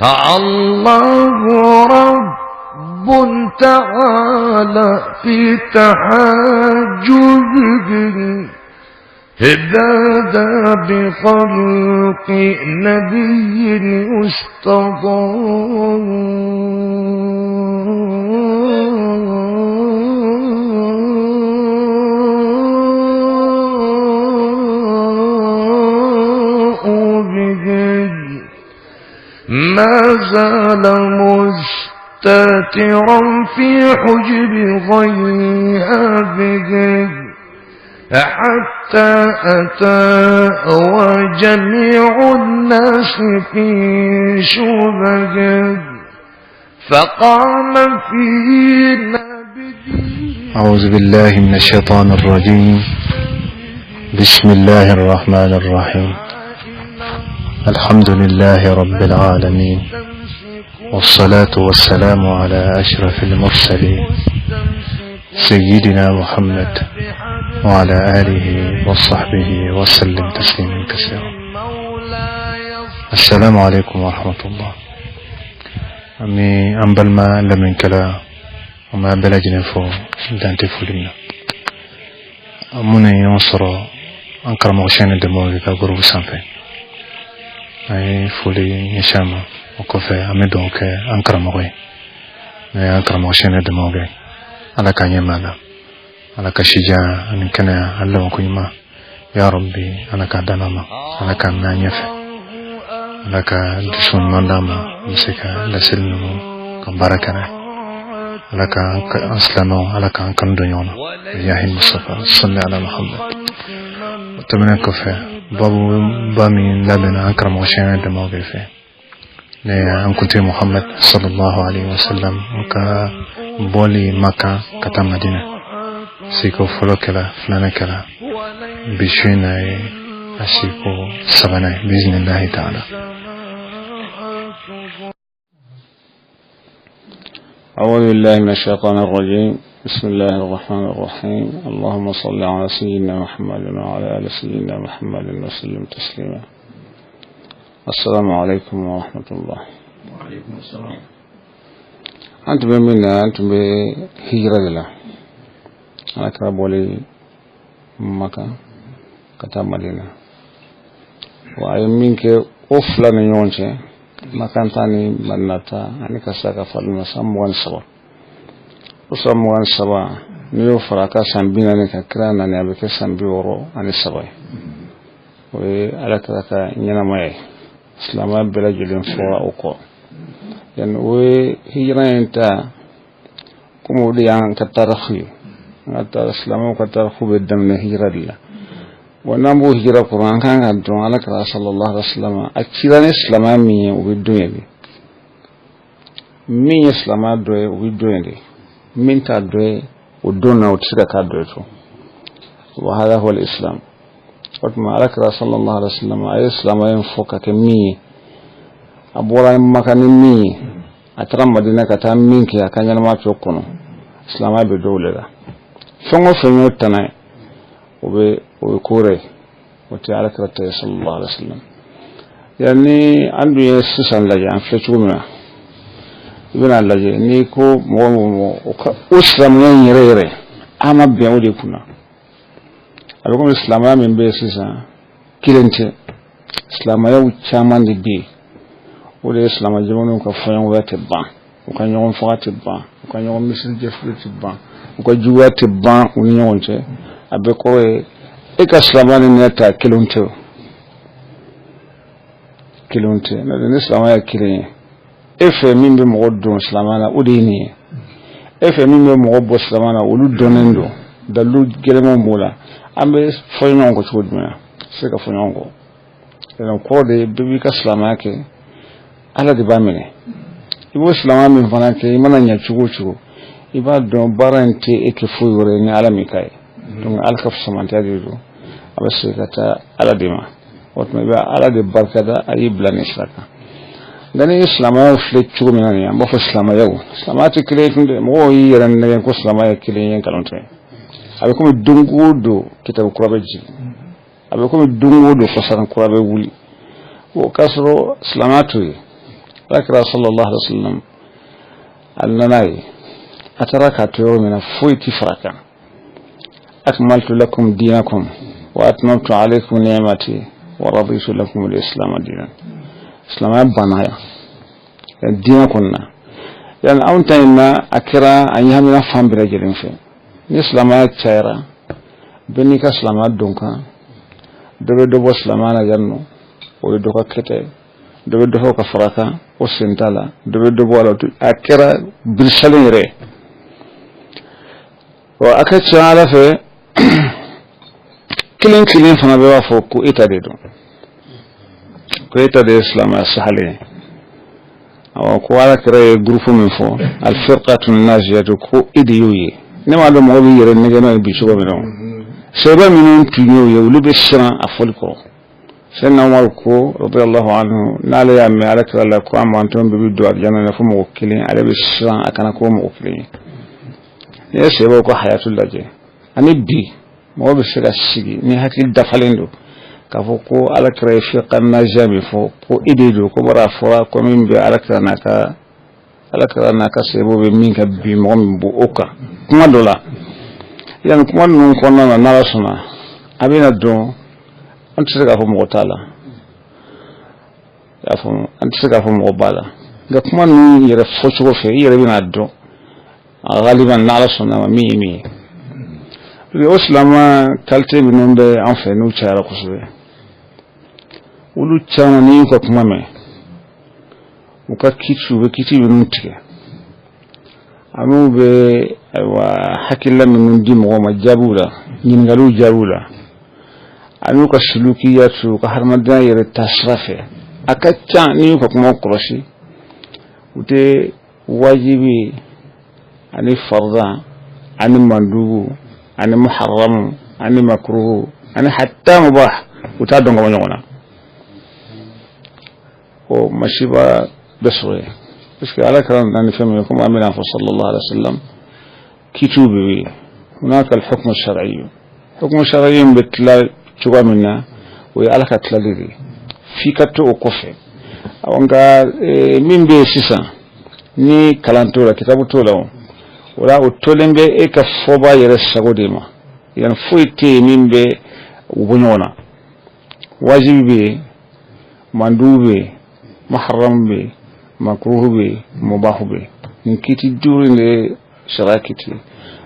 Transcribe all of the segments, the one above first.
الله رب تعالى في تحجبه بدا بخلق نبي يستضاء به، ما زال مستترا في حجب غيابه حتى أتى وجميع الناس في شبه فقام فينا بدين. أعوذ بالله من الشيطان الرجيم. بسم الله الرحمن الرحيم. الحمد لله رب العالمين، والصلاة والسلام على أشرف المرسلين سيدنا محمد وعلى آله وصحبه وسلم تسليما كثيرا. السلام عليكم ورحمة الله. Ami an balima lamɛnnikɛla, an b'a bɛɛ lajɛlen fo dan tɛ foli min na. An minnu ye ɲɔgɔn sɔrɔ an karamɔgɔ Sɛnɛ Dɛmɛw ka groupe sanfɛ, an ye foli ɲɛsin a ma. O kɔfɛ, an bɛ dugawu kɛ an karamɔgɔ ye, n'o ye an karamɔgɔ Sɛnɛ Dɛmɛw kɛ. Ala k'an ɲɛ m'a la, Ala ka sijan ani kɛnɛya ani labanko ɲuman, ya Rabbi, Ala k'a d'an ma, Ala k'an mɛn an ɲɛfɛ, Ala ka dusu ɲuman d'an ma, an bɛ se ka laseli ninnu ka baara kɛ n'a ye. Ala ka an silamɛw, Ala k'an kanu don ɲɔgɔn na. Yahi Mustafa salli ala Muhammad. O tɛmɛnen kɔfɛ, babu ba min labɛnna an karamɔgɔ Sɛnɛ Dɛmɛw de fɛ, ne ye an kuntigi Muhammad sallallahu alaihi wasallam ka bɔli Makan ka taa Madina, siko fɔlɔ kɛla, filanan kɛla, bi su in na ye a siko sabanan ye, biiznillahi taala. أعوذ بالله من الشيطان الرجيم. بسم الله الرحمن الرحيم. اللهم صل على سيدنا محمد وعلى آل سيدنا محمد وسلم تسليما. السلام عليكم ورحمة الله. وعليكم السلام. أنتم بمنا أنتم بهجرة لله. أنا كربولي مكة كتا مدينة. وأي منك أفلا من يونشي makan ta ni Madina ta ani ka sa ka fali ma san 23. O san 23, n'i y'o fara a ka san 40 kan, kira nani, a bɛ kɛ san 63 ye. O ye Ala kira ka ɲɛnamaya ye. Silamɛya bɛɛ lajɛlen fɔra o kɔ. Yani o ye hijira in ta komi o de y'an ka tariku ye. An ka tariku, silamɛw ka tariku bɛ daminɛ hijira de la. Wa n'an b'o hijira kɔrɔ, an kan ka dɔn Ala kira sallallahu alaihi wasallam a cira ni silamɛya min ye, o bɛ don yen de. Min ye silamɛya dɔ ye, o bɛ don yen de. Min t'a dɔ ye o don na, o tɛ se ka k'a dɔ ye tun. Wa hada huwa al-islam. O tuma Ala kira sallallahu alaihi wasallam a ye silamɛya in fɔ ka kɛ min ye, a bɔra Maka ni min ye, a taara Madina ka taa min kɛ a ka ɲɛnamaya tɔ kɔnɔ, silamɛya bɛ dɔw de la. Fɛn o fɛn y'o tana ye, o bɛ ko wɛrɛ ye, o tɛ Ala kira ta ye sallallahu alaihi wasallam. Yani an dun ye sisan lajɛ, an filɛ cogo min na, i bɛna lajɛ n'i ko mɔgɔ o mɔgɔ o ka o silamɛya in yɛrɛ yɛrɛ, an ma bɛn o de kunna. A bɛ komi silamɛya min bɛ yen sisan kelen tɛ, silamɛyaw caman de bɛ yen. O de ye silamɛ jamanaw ka fɔɲɔgɔnya tɛ ban, u ka ɲɔgɔn faga tɛ ban, u ka ɲɔgɔn misiri jɛfili tɛ ban, u ka juguya tɛ ban u ni ɲɔgɔn cɛ. A bɛɛ kɔrɔ ye e ka silamɛya ni ne ta kelenw tɛ, o kelenw tɛ. N'o tɛ ni silamɛya ye kelen ye, e fɛ min bɛ mɔgɔ don silamɛya la, o de ye nin ye. E fɛ min bɛ mɔgɔ bɔ silamɛya la, olu dɔnnen don, dalilu gɛlɛnmanw b'o la. An bɛ fɔ ɲɔgɔn kɔ cogo jumɛn na? Se ka fɔ ɲɔgɔn kɔ. Donc kɔrɔ de ye bɛɛ b'i ka silamɛya kɛ, Ala de b'a minɛ. I b'o silamɛya min fana kɛ, i mana ɲɛ cogo o cogo, i b'a dɔn baara in tɛ e kɛ foyi wɛrɛ ye ni Ala min ka ye. Donc Ala ka fisamantiya de don, a bɛ segin ka taa Ala de ma. O tuma i bɛ Ala de barikada, a y'i bila nin sira kan. Nka ni silamɛyaw filɛ cogo min na nin ye, an b'a fɔ silamɛyaw, silamɛya tɛ kelen ye tun dɛ. Mɔgɔw y'i yɛrɛ nɛgɛn ko silamɛya ye kelen ye, nkalon tɛ. A bɛ komi don o don kitabu kura bɛ jigin, a bɛ komi don o don fasaran kura bɛ wuli. O k'a sɔrɔ silamɛya t'o ye. Ala kira sallallahu alaihi wasallam a nana ye, a taara k'a to yɔrɔ min na, foyi ti fara kan. Akmaltu lakum dinakum wa atmamtu alaykum ni'mati wa raditu lakum al-islam dinan. Silamɛya banna yan diinɛ kɔnɔna yan. Anw ta in na, a kɛra a ɲagamina fan bɛɛ lajɛlen fɛ. Ni silamɛya cayara, bɛɛ n'i ka silamɛya don kan. Dɔ bɛ dɔ bɔ silamɛya la yan nɔ, o ye dɔ ka kɛta ye. Dɔ bɛ dɔ fɔ ka fara kan, o sen t'a la. Dɔ bɛ dɔ bɔ a la, a kɛra birisalen yɛrɛ. Wa a ka ca ala fɛ, kelen kelen fana bɛɛ b'a fɔ ko e ta de don, ko e ta de ye silamɛya sahalen ye. Awɔ, ko ala kira ye gurupu min fɔ, alfirqatu najiyatu, ko e de y'o ye. Ne m'a dɔn mɔgɔ b'i yɛrɛ nɛgɛ n'o ye bi cogo min na. Sɛbɛn minnu tun y'o ye, olu bɛ siran a fɔli kɔrɔ. Sɛnna Umaru ko radiyallahu anhu, n'ale y'a mɛn ala kira la ko an mantɔn bɛɛ bɛ don alijana na fo mɔgɔ kelen, ale bɛ siran a kana k'o mɔgɔ kelen ye. N'i ye sɛbɛnw ka hayatu lajɛ ani bi, mɔgɔ bɛ se ka sigi ni hakili dafalen don k'a fɔ ko ala kira ye firqa najiya min fɔ, ko e de don, ko bara a fɔra ko min bɛ ala kira n'a ka, ala kira n'a ka sɛbɛnw bɛ min kan bi, mɔgɔ min b'o o kan kuma dɔ la. Yanni kuma ninnu kɔnɔna na, n'ala sɔnna, a bɛna dɔn. An tɛ se k'a fɔ mɔgɔ t'a la, i y'a faamu, an tɛ se k'a fɔ mɔgɔ b'a la, nka kuma ninnu yɛrɛ fɔcogo fɛ, i yɛrɛ bɛna dɔn a galiban, n'ala sɔnna ma, min ye min ye. O silamɛ qualité minnu bɛ an fɛ, n'u cayara kosɛbɛ, olu caman, n'i y'u ka kuma mɛn, u ka kiti, u bɛ kiti minnu tigɛ, an'u bɛ ayiwa hakilila minnu di mɔgɔw ma jaabiw la, ɲininkaliw jaabiw la, an'u ka sulukiyatu, u ka hadamadenya yɛrɛ ta sira fɛ, a ka ca n'i y'u ka kumaw kɔlɔsi, u tɛ wajibi ani farida ani mandubu ani muharramu ani makruhu ani hatta mubah, u t'a dɔn ka bɔ ɲɔgɔn na. O masiba bɛ sɔrɔ yen, parce que ala kɛra nana ni fɛn min ye, komi an bɛna fɔ sallallahu alaihi wa sallam, kitiw bɛ yen. Hunaka alhukmu shar'i, hukmu shar'i bɛ tila cogoya min na, o ye ala ka tilali de ye, f'i ka to o kɔfɛ. Nka min bɛ yen sisan, ni kalan t'o la, kitabu t'o la, o la o tolen bɛ e ka fɔba yɛrɛ sago de ma. Yan foyi tɛ yen min bɛ u bɔ ɲɔgɔn na. Wajibi bɛ yen, mandubu bɛ yen, muharram bɛ yen, makruhu bɛ yen, mubahu bɛ yen. Nin kiti duuru in de ye sariya kiti ye.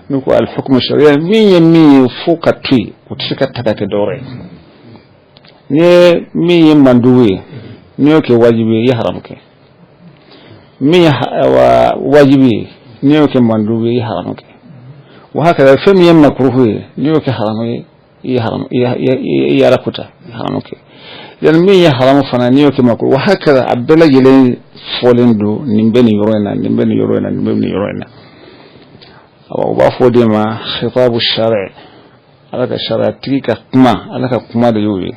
N'u ko alhukmu sariya, min ye min ye, fo ka to yen, o tɛ se ka ta ka kɛ dɔwɛrɛ ye. Ni ye min ye mandubu ye, n'i y'o kɛ wajibi ye, i ye haramu kɛ. Min ye wajibi ye, n'i y'o kɛ mandubu ye, i ye haramu kɛ. Wa hakaza, fɛn min ye makruhu ye, n'i y'o kɛ haramu ye, i ye haramu, i ye ala kuta, i ye haramu kɛ. Yani min ye haramu fana, n'i y'o kɛ makruhu, wa hakaza, a bɛɛ lajɛlen fɔlen don. Nin bɛ nin yɔrɔ in na, nin bɛ nin yɔrɔ in na, nin bɛ nin yɔrɔ in na. Awa, u b'a fɔ o de ma khitabu shari', ala ka sariya tigi ka kuma, ala ka kuma de y'o ye.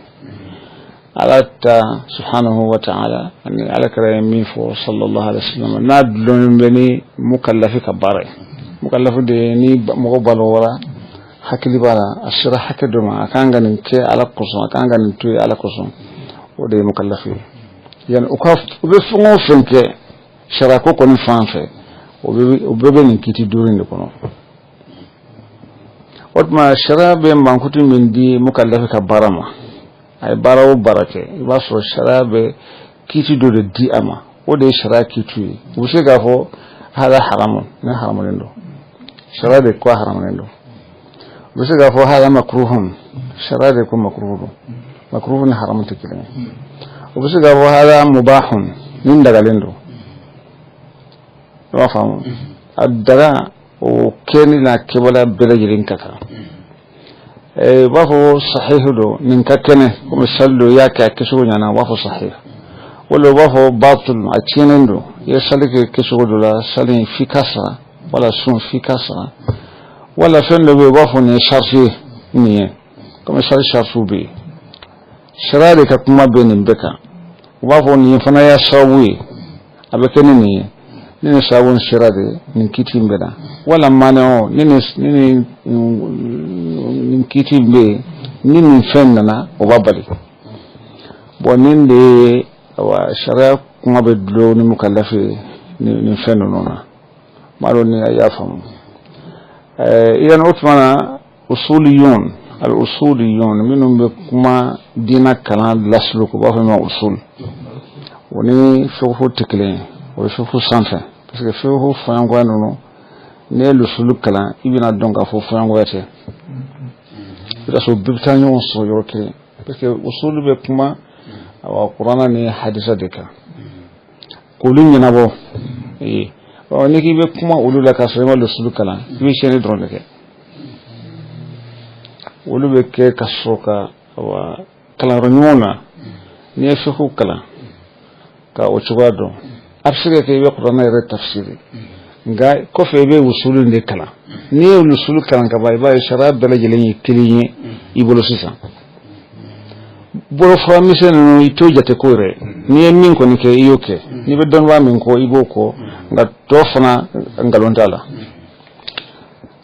Ala ta subhanahu wa ta'ala ani ala kɛra ye min fɔ sallallahu alaihi wasallam, n'a dulonnen bɛ ni mukallafi ka baara ye. Mukallafi de ye ni mɔgɔ balowara, hakili b'a la, a sera hakɛ dɔ ma, a kan ka nin kɛ ala kosɔn, a kan ka nin to yen ala kosɔn, o de ye mukallafi ye. Yani u ka u bɛ fɛn o fɛn kɛ sariya ko kɔni fan fɛ, o bɛɛ bɛ nin kiti duuru in de kɔnɔ. O tuma, sariya bɛ mankutu min di mukallafi ka baara ma, a ye baara o baara kɛ, i b'a sɔrɔ sariya bɛ kiti dɔ de di a ma, o de ye sariya kiti ye. U bɛ se k'a fɔ hada haramu, ne haramulen don, sariya de ko haramulen don. U bɛ se k'a fɔ hada makruhun, sariya de ko makruhu don, makruhu ni haramu tɛ kelen ye. U bɛ se k'a fɔ hada mubahun, nin dagalen don. I b'a faamu, a daga o kɛli n'a kɛbaliya bɛɛ lajɛlen ka kan. U b'a fɔ sahihu don, nin ka kɛnɛ, komi sali don, i y'a kɛ a kɛcogo ɲɛna, u b'a fɔ sahih. Wala u b'a fɔ batil, a tiɲɛnen don, i ye sali kɛ kɛcogo dɔ la, sali in f'i ka sara, wala sun f'i ka sara, wala fɛn dɔ bɛ yen, u b'a fɔ nin ye sariti ye, nin ye komi sali saritiw bɛ yen. Sariya de ka kuma bɛ nin bɛɛ kan. U b'a fɔ nin fana y'a sababu ye, a bɛ kɛ ni nin ye, ni nin sababu in sera de, nin kiti in bɛ na, wala maanɛ ni nin kiti in bɛ yen, ni nin fɛn nana, o b'a bali. Bɔn, nin de ye awa sariya. Kuma bɛ dulon ni mukalafi ye nin fɛn ninnu na. M'a dɔn ni a y'a faamu. Idan o tuma na, usuliyun, al usuliyun minnu bɛ kuma diinɛ kalan lasulu ko, u b'a fɔ ma usul, o ni fiqhu tɛ kelen ye. O ye fiqhu sanfɛ, parce que fiqhu fɔɲɔgɔnya ninnu, n'i ye lusulu kalan, i bɛna dɔn k'a fɔ fɔɲɔgɔnya tɛ. I bɛ taa sɔrɔ bɛɛ bɛ taa ɲɔgɔn sɔrɔ yɔrɔ kelen, parce que usulu bɛ kuma awa kurana ni hadisa de kan k'olu ɲɛnabɔ. Ɔ, n'i k'i bɛ kuma olu la k'a sɔrɔ i ma lusulu kalan, i bɛ tiɲɛni dɔrɔn de kɛ. Olu bɛ kɛ ka sɔrɔ ka awa kalanyɔrɔ ɲumanw na. N'i ye fiqhu kalan ka o cogoya dɔn, a bɛ se ka kɛ i bɛ kuranɛ yɛrɛ tafsiri, nka kɔfɛ i bɛ usulu de kalan. N'i ye usulu kalan ka ban, i b'a ye sariya bɛɛ lajɛlen ye kelen ye i bolo. Sisan bolofara misɛn ninnu, i t'o jate ko yɛrɛ. N'i ye min kɔni kɛ, i y'o kɛ. N'i bɛ dɔnnibaa min kɔ, i b'o kɔ, nka tɔ fana nkalon t'a la.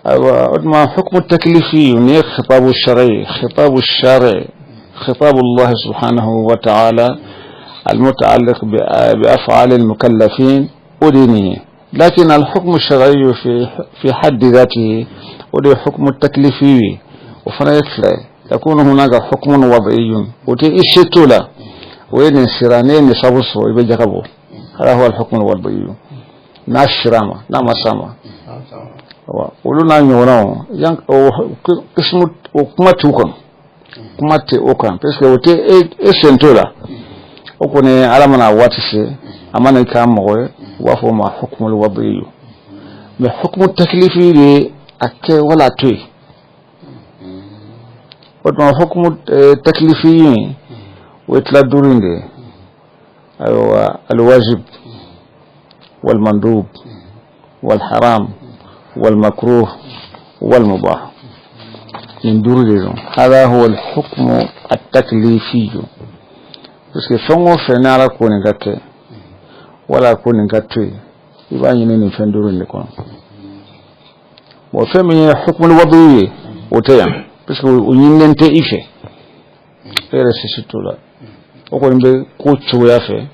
Ayiwa, o tuma hukmu taklifi nin ye khitabu shar'i, khitabu shari', khitabu Allah subhanahu wa ta'ala المتعلق بأفعال المكلفين ودينه. لكن الحكم الشرعي في حد ذاته ودي حكم التكليفي وفنا يكفي. يكون هناك حكم وضعي وتي الشتولة وين سيرانين يصابصوا يبجربوا، هذا هو الحكم الوضعي. نا شرامة نا مسامة olu n'a ɲɔgɔnnaw yan, o qismu o kuma t'u kan, kuma tɛ o kan, parce que o tɛ e sen t'o la. O kɔni, ala mana waati se, a mana k'a mɔgɔ ye, u b'a fɔ o ma hukmul wadiyu. Mais hukmu taklifi de, a kɛ wala a to yen. O tuma hukmu taklifi o ye tila duuru in de ye. Ayiwa, alwajib walmandub walharam والمكروه والمباح، من duuru de don. هذا هو الحكم التكليفي، parce que fɛn o fɛn ni ala ko nin ka kɛ wala ko nin ka to yen, i b'a ɲini nin fɛn duuru in de kɔnɔ. Bon, fɛn min ye hukmul wadi ye, o tɛ yan, parce que o ɲininen tɛ i fɛ, e yɛrɛ sisi t'o la. O kɔni bɛ ko cogoya fɛ,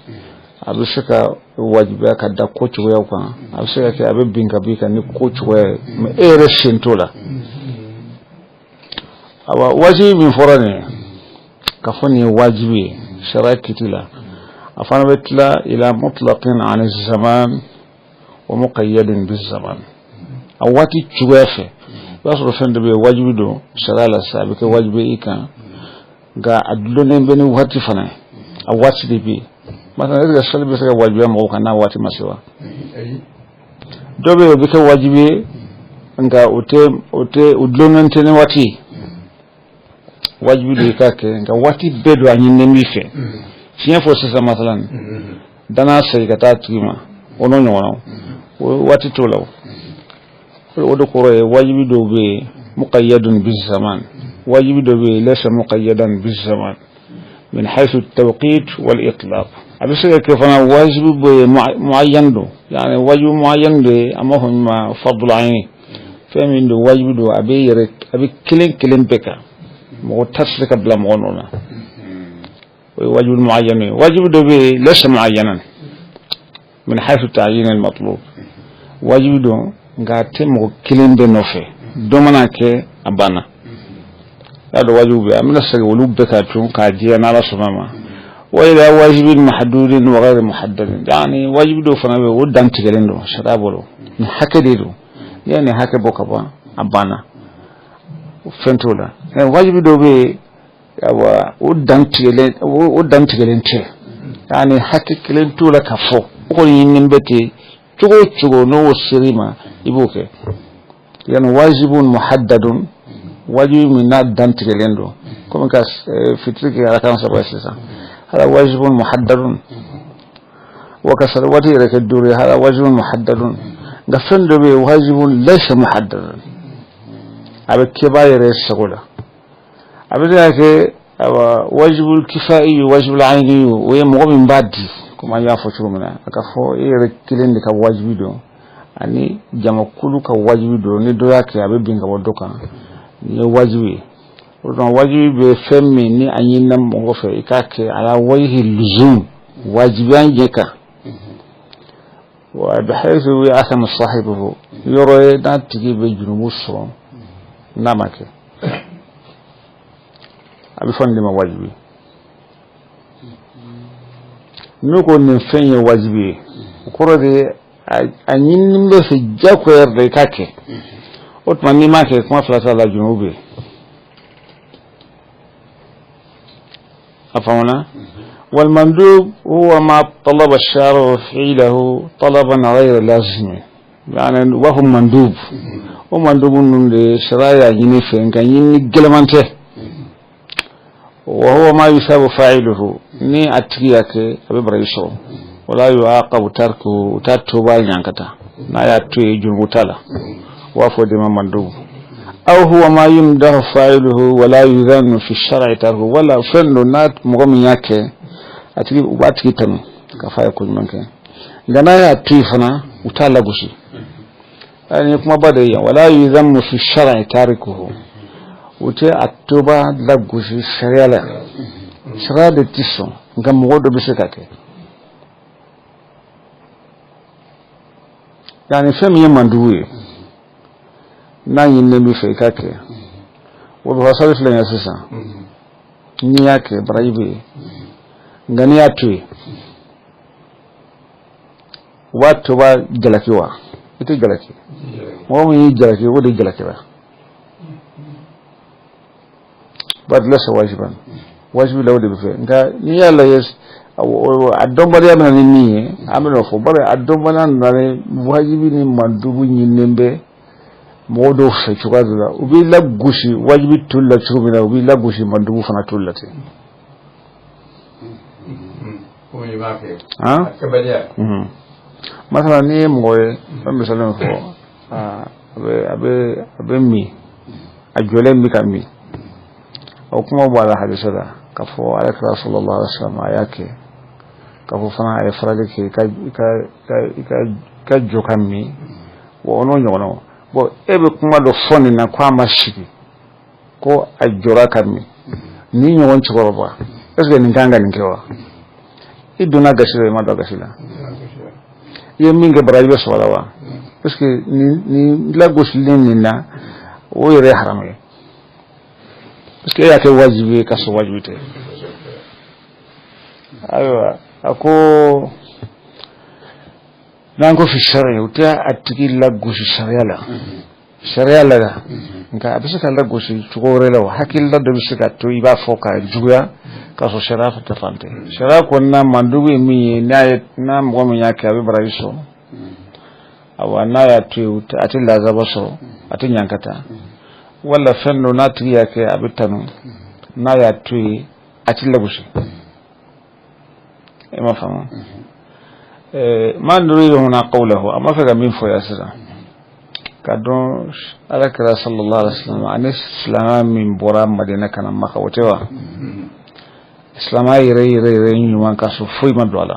a bɛ se ka wajibiya ka da ko cogoyaw kan, a bɛ se ka kɛ a bɛ bin ka b'i kan ni ko cogoya ye, mais e yɛrɛ sen t'o la. Awa, wajibi min fɔra nin ye, ka fɔ nin ye wajibi ye sariya kiti la, a fana bɛ tila ila mutlaqin an zaman wa muqayyadin bizaman. A waati cogoya fɛ, i b'a sɔrɔ fɛn dɔ bɛ yen, wajibi don sariya la sisan, a bɛ kɛ wajibi ye i kan, nka a dulonnen bɛ ni waati fana ye, a waati de bɛ yen. Masalan, est-ce que sali bɛ se ka wajibiya mɔgɔw kan n'a waati ma se wa? Dɔ bɛ yen, o bɛ kɛ wajibi ye, nka o tɛ o dulonnen tɛ ni waati ye. Wajibi don i k'a kɛ, nka waati bɛɛ don a ɲininen b'i fɛ. Tiɲɛ fɔ sisan, masalan, danaya segin ka taa a tigi ma, o n'o ɲɔgɔnnaw, o waati t'o la. O de kɔrɔ ye wajibi dɔw bɛ yen muqayyadun bizaman, wajibi dɔw bɛ yen laysa muqayyadan bizaman min haythu at-tawqit wal itlaq. A bɛ se ka kɛ fana wajibi bɛ yen, muayyan don, yani wajibi muayyan de ye, an b'a fɔ min ma fardul ayn. Fɛn min don, wajibi don, a bɛ yɛrɛ, a bɛ kelen kelen bɛɛ kan, mɔgɔ ta tɛ se ka bila mɔgɔ nɔ na, o ye wajibi muayyan ye. Wajibi dɔ bɛ yen, laysa muayyanan min haythu ta'yin al-matlub. Wajibi don, nka a tɛ mɔgɔ kelen bɛɛ nɔfɛ, dɔ mana kɛ, a banna. Y'a dɔn wajibi bɛ, an bɛna segin olu bɛɛ kan tun k'a jɛya n'ala sɔnna ma. Wa ila wajibin mahdudin wa ghayri muhaddadin, yani wajibi dɔw fana bɛ yen, o dantigɛlen don sariya bolo, nin hakɛ de don, n'i ye nin hakɛ bɔ ka ban, a banna, fɛn t'o la. Mais wajibi dɔw bɛ yen, awa, o dantigɛlen tɛ, yani hakɛ kelen t'o la ka fɔ. O kɔni ɲininen bɛ ten, cogo o cogo n'o ser'i ma, i b'o kɛ. Yani wajibun muhaddadun, wajibi min n'a dantigɛlen don, komi ka fitiri kɛ arakan saba ye sisan, hada wajibun muhaddadun, wa ka sara waati yɛrɛ kɛ duuru ye, hada wajibun muhaddadun. Nka fɛn dɔ bɛ yen, wajibun laysa muhaddadan, a bɛ kɛbaa yɛrɛ sago la. A bɛ se ka kɛ awa wajibul kifa'i, wajibul ayni, o ye mɔgɔ min b'a di, komi an y'a fɔ cogo min na, a ka fɔ e yɛrɛ kelen de ka wajibi don, ani jamakulu ka wajibi don, ni dɔ y'a kɛ, a bɛ bin ka bɔ dɔ kan, nin ye wajibi ye. O dɔn wajibi bɛ fɛn min ni a ɲinina mɔgɔ fɛ i k'a kɛ ala wajhi luzum. wajibiya ɲɛ kan wa bihaythu ya'thamu sahibuhu yɔrɔ ye n'a tigi bɛ junumu sɔrɔ n'a ma kɛ a bɛ fɔ nin de ma wajibi n'u ko nin fɛn ye wajibi ye o kɔrɔ de ye a ɲinini bɛ fɛ diyagoya yɛrɛ de i k'a kɛ o tuma n'i m'a kɛ kuma fila t'a la junumu bɛ yen a faamuna والمندوب هو ما طلب الشارع فعله طلبا غير لازم يعني وهو مندوب o mandubu ninnu de sariya y'a ɲini fɛ nka ɲinini gɛlɛman tɛ wa huwa ma yusabu fa'iluhu ni a tigi y'a kɛ a bɛ baraji sɔrɔ wala yu'aqabu tarkuhu u t'a toba ɲankata n'a y'a to yen jurumu t'a la u b'a fɔ o de ma mandubu aw huwa ma yumdahu fa'iluhu wala yudhannu fi shar'i tarkuhu wala fɛn don n'a mɔgɔ min y'a kɛ a tigi u b'a tigi tanu k'a fɔ a ye ko ɲuman kɛ nka n'a y'a to yen fana u t'a lagosi nin ye kumaba de ye yan wala yudhammu fi shar'i tarikuhu u tɛ a toba lagosi sariya la sariya de tɛ sɔn nka mɔgɔ dɔ bɛ se ka kɛ yani fɛn min ye mandubu ye n'a ɲininen b'i fɛ i k'a kɛ walaha sali filɛ nin ye sisan n'i y'a kɛ baraji bɛ yen nka n'i y'a to yen u b'a toba jalaki wa i tɛ jalaki mɔgɔ min y'i jalaki o de jalakira bari laysa wajiban wajibi la o de bɛ fɛ nka n'i y'a lajɛ a dɔnbaliya bɛ na ni min ye an bɛna o fɔ bari a dɔnbaliya nana ni wajibi ni mandubu ɲininen bɛ mɔgɔ dɔw fɛ cogoya dɔ la u b'i lagosi wajibi toli la cogo min na u b'i lagosi mandubu fana toli la ten. Masala n'i ye mɔgɔ ye n bɛ misali min fɔ a bɛ min a jɔlen bɛ ka min o kuma b'a la hadisa la k'a fɔ ala kira sallallahu alaihi wasallam a y'a kɛ k'a fɔ fana a ye farali kɛ i ka jɔ ka min wa o n'o ɲɔgɔnnaw bon e bɛ kuma dɔ fɔ nin na ko a ma sigi ko a jɔra ka min ni ɲɔgɔn cɛkɔrɔba est ce que nin kan ka nin kɛ wa i donna gasi la i ma don gasi la i ye min kɛ baraji bɛ sɔrɔ a la wa parce que nin lagosilen nin na o yɛrɛ ye haramu ye parce que e y'a kɛ wajibi ye ka sɔrɔ wajibi tɛ ayiwa a ko n'an ko fi sariya u tɛ a tigi lagosi sariya la sariya la la nka a bɛ se ka lagosi cogo wɛrɛ la o hakilila dɔ bɛ se ka to i b'a fɔ ka juguya k'a sɔrɔ sariya tɛ fan tɛ sariya kɔnɔna mandubu ye min ye n'a ye n'a mɔgɔ min y'a kɛ a bɛ baraji sɔrɔ awa n'a y'a to yen a tɛ lazaba sɔrɔ a tɛ ɲankata wala fɛn dɔ n'a tigi y'a kɛ a bɛ tanu n'a y'a to yen a tɛ lagosi e m'a faamu ma nuridu huna qawlahu an b'a fɛ ka min fɔ yan sisan ka dɔn ala kira sallallahu alaihi wasallam ani silamɛ min bɔra madina ka na maka o tɛ wa silamɛ yɛrɛ yɛrɛ yɛrɛ ɲuman ka sɔrɔ foyi ma don a la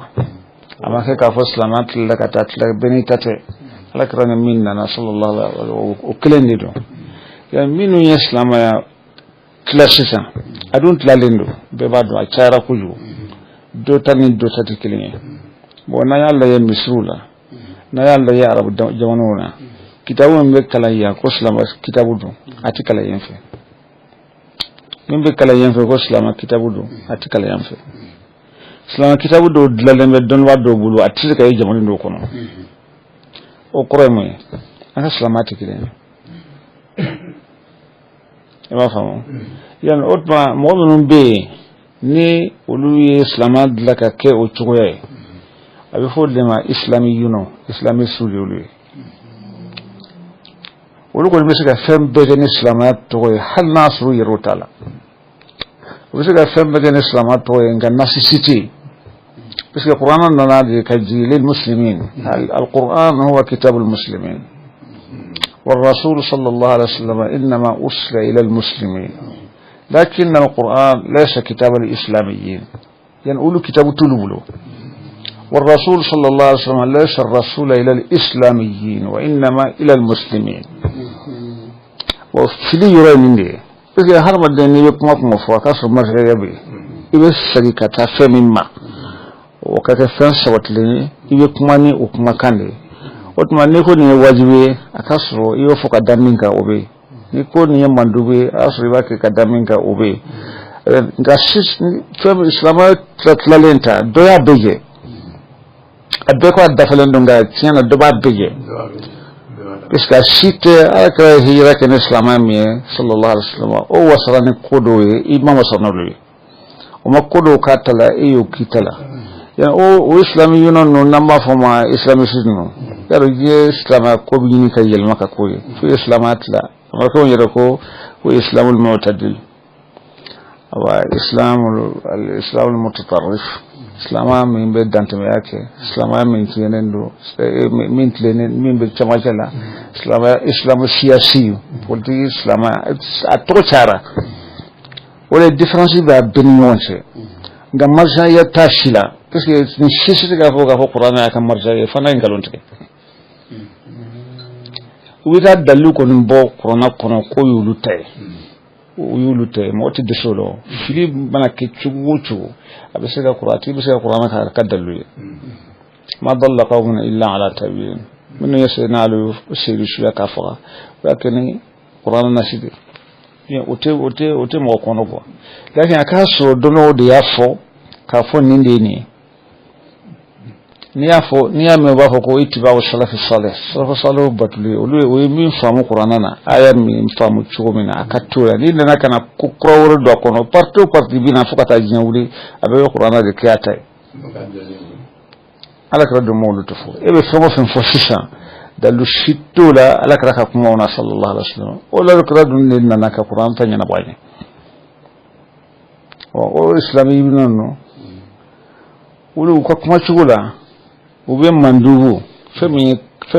a ma kɛ k'a fɔ silamɛ tilala ka taa tila bɛɛ n'i ta tɛ ala kira ni min nana sallallahu alaihi wasallam o kelen de don minnu ye silamɛya tila sisan a dun tilalen don bɛɛ b'a dɔn a cayara kojugu dɔ ta ni dɔ ta tɛ kelen ye bon n'an y'a lajɛ misiriw la n'an y'a lajɛ arabu jamanaw na kitabu min bɛ kalan yan ko silamɛ kitabu don a tɛ kalan yen fɛ min bɛ kalan yen fɛ ko silamɛ kitabu don a tɛ kalan yan fɛ silamɛ kitabu dɔw dilanlen bɛ dɔnnibaa dɔw bolo a tɛ se ka ye jamana dɔw kɔnɔ o kɔrɔ ye mun ye an ka silamɛya tɛ kelen ye i b'a faamu yani o tuma mɔgɔ minnu bɛ yen ni olu ye silamɛya dilan ka kɛ o cogoya ye a bɛ fɔ o de ma islamiyuno islamisiw de olu ye olu kɔni bɛ se ka fɛn bɛɛ kɛ ni silamɛya tɔgɔ ye hali n'a sɔrɔ u yɛrɛw t'a la u bɛ se ka fɛn bɛɛ kɛ ni silamɛya tɔgɔ ye nka nasisi tɛ yen parce que kuranɛ nana de ka jigin lil muslimin al-Qur'an huwa kitabul muslimin والرسول صلى الله عليه وسلم إنما أرسل إلى المسلمين لكن القرآن ليس كتاب الإسلاميين يعني قولوا كتاب تلولو والرسول صلى الله عليه وسلم ليس الرسول إلى الإسلاميين وإنما إلى المسلمين وفي يرى من دي parce que hadamaden n'i bɛ kuma kuma fɔ a k'a sɔrɔ masakɛ bɛ yen i bɛ segin ka taa fɛn min ma O ka kɛ fɛn sabatilen ye, i bɛ kuma ni o kumakan de ye. O tuma n'i ko nin ye wajibi ye, a ka sɔrɔ i y'o fɔ ka da min kan, o bɛ yen. N'i ko nin ye mandubu ye, a y'a sɔrɔ i b'a kɛ ka da min kan, o bɛ yen. Nka fɛn silamɛya tilalen ta, dɔ y'a bɛɛ jɛ, a bɛɛ ko a dafalen don, nka tiɲɛ na dɔ b'a bɛɛ jɛ, parce que a si tɛ. Ala kɛra hijira kɛ ni silamɛya min ye, sallallahu alaihi wa sallam, o wasara ni ko dɔw ye, i ma wasa n'olu ye. O ma ko dɔw k'a ta la, e y'o k'i ta la. O islami yɔrɔ ninnu, n'an b'a fɔ ma islamisi ninnu, yarɔ diɲɛ silamɛya ko bɛ ɲini ka yɛlɛma ka k'o ye fo ye silamɛya tila. Américains yɛrɛ ko ko islamul mu'tadil, awa islamul mutatarrif, silamɛya min bɛ dantɛmɛya kɛ, silamɛya min tilennen don, min tilennen, min bɛ cɛmancɛ la, silamɛya islamu siyasi, politiki silamɛya, a tɔgɔ cayara. O de différence b'a bɛɛ ni ɲɔgɔn cɛ, nka marjaya t'a si la, parce que nin si tɛ se k'a fɔ kuranɛ y'a ka marja ye, fo n'a ye nkalon tigɛ. U bɛ taa dalilu kɔni bɔ kuranɛ kɔnɔ k'o y'olu ta ye, o y'olu ta ye. Mɔgɔ tɛ dɛsɛ o la. Fili mana kɛ cogo o cogo, a bɛ se ka kuran, a tigi bɛ se ka kuranɛ k'a ka dalilu ye. Ma dalla qawmun illa ala tabi'in, minnu ye Seydina Ali seyidu suya k'a faga, o y'a kɛ ni kuranɛ nasi de ye. O tɛ mɔgɔ kɔnɔ bɔ, lakin a k'a sɔrɔ dɔnniw de y'a fɔ k'a fɔ nin de ye nin ye. N'i y'a fɔ, n'i y'a mɛn, u b'a fɔ ko itiba'u salafi salih, salafi salih batuli, olu ye o ye min faamu kuranɛ na, a y'a min faamu cogo min na, a ka t'o la. N'i nana ka na ko kura wɛrɛ don a kɔnɔ, parti o parti bɛ na fo ka taa diɲɛ wuli, a bɛɛ bɛ kuranɛ de kɛ a ta ye. Ala kɛra don ma olu tɛ fɔ. E bɛ fɛn o fɛn fɔ sisan, dalilu si t'o la ala kɛra ka kumaw na, sallallahu alaihi wa sallam. O la kɛra dun de nana ka kuranɛ ta ɲɛnabɔ a ɲɛ. O islami ninnu, olu ka kuma cogo la, u bɛ mandubu fɛn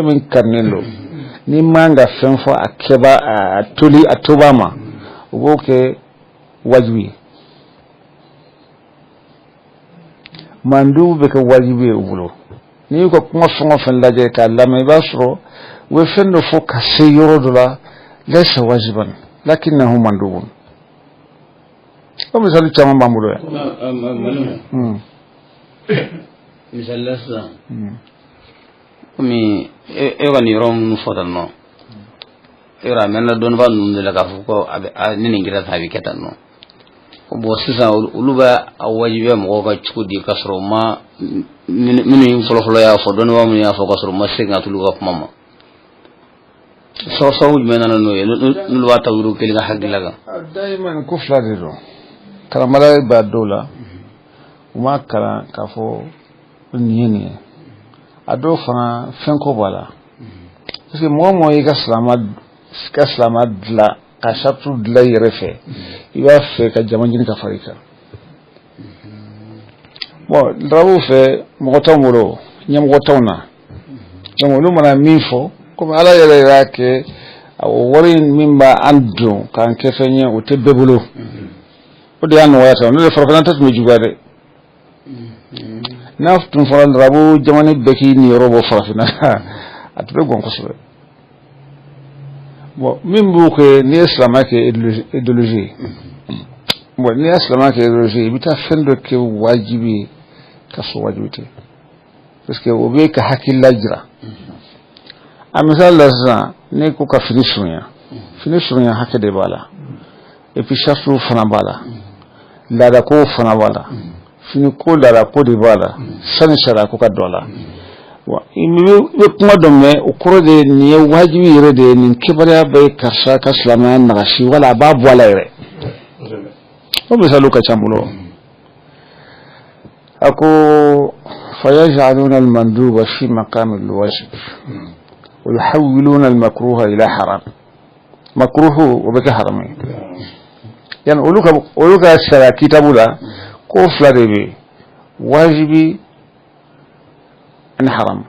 min kanunen don, n'i man ka fɛn fɔ a kɛba a toli a toba ma, u b'o kɛ wajibi ye. Mandubu bɛ kɛ wajibi ye u bolo. N'i y'u ka kuma fɛn o fɛn lajɛ k'a lamɛn, i b'a sɔrɔ u bɛ fɛn dɔ fɔ ka se yɔrɔ dɔ la, laysa wajiban lakinnahu mandubun. O misali caman b'an bolo yan. Misali la sisan, komi e ka nin yɔrɔ minnu fɔ tan nɔ, yɔrɔ a mɛnna dɔnnibaa ninnu de la k'a fɔ ko a bɛ ni nin kɛra tan, a bɛ kɛ tan nɔ. Bon, sisan olu bɛ a wajibiya mɔgɔw ka cogo di, k'a sɔrɔ u ma minnu fɔlɔfɔlɔ y'a fɔ, dɔnnibaa minnu y'a fɔ, k'a sɔrɔ u ma segin ka t'olu ka kuma ma? Sababu jumɛn nana n'o ye, n'olu b'a ta yɔrɔ kelen ka hakilila kan? Dayiman ko fila de don. Karamɔgɔya b'a dɔw la, u m'a kalan k'a fɔ nin ye nin ye. A dɔw fana fɛn ko b'a la, parce que mɔgɔ o mɔgɔ y'i ka silamɛ dilan, ka saratu dilan i yɛrɛ fɛ, i b'a fɛ ka jama ɲini ka fara i kan. Bon, larabuw fɛ, mɔgɔ t'anw bolo, ɲɛmɔgɔ t'anw na, donc olu mana min fɔ, komi ala yɛrɛ y'a kɛ, o wari min b'an don k'an kɛ fɛn ye, o tɛ bɛɛ bolo. O de y'a nɔgɔya ta, n'o ye farafinna ta tun bɛ juguya dɛ. N'a tun fɔra larabu jamana bɛɛ k'i niyɔrɔ bɔ farafinna, a tun bɛ gɔn kosɛbɛ. Bon, min b'o kɛ, n'i ye silamɛya kɛ idéologie ye, bon, n'i ye silamɛya kɛ idéologie ye, i bɛ taa fɛn dɔ kɛ wajibi ye ka sɔrɔ wajibi tɛ, parce que o bɛ ka hakilila jira. A misali la sisan, n'i ko ka fini surunya, fini surunya hakɛ de b'a la, et puis sartu fana b'a la, laadako fana b'a la, fini ko laadako de b'a la, sani sariya ko ka don a la. Wa i bɛ kuma dɔ mɛn, o kɔrɔ de ye nin ye wajibi yɛrɛ de ye, nin kɛbaliya bɛ karisa ka silamɛya nagasi, wala a b'a bɔ a la yɛrɛ. O misaliw ka ca n bolo. A ko fayaj'aluna al-manduba fi maqami al-wajib wa yuhawwiluna al-makruha ila haram. Makruhu o bɛ kɛ haram ye. Yani olu ka sariya kitabu la, ko fila de bɛ yen, wajibi ani haram.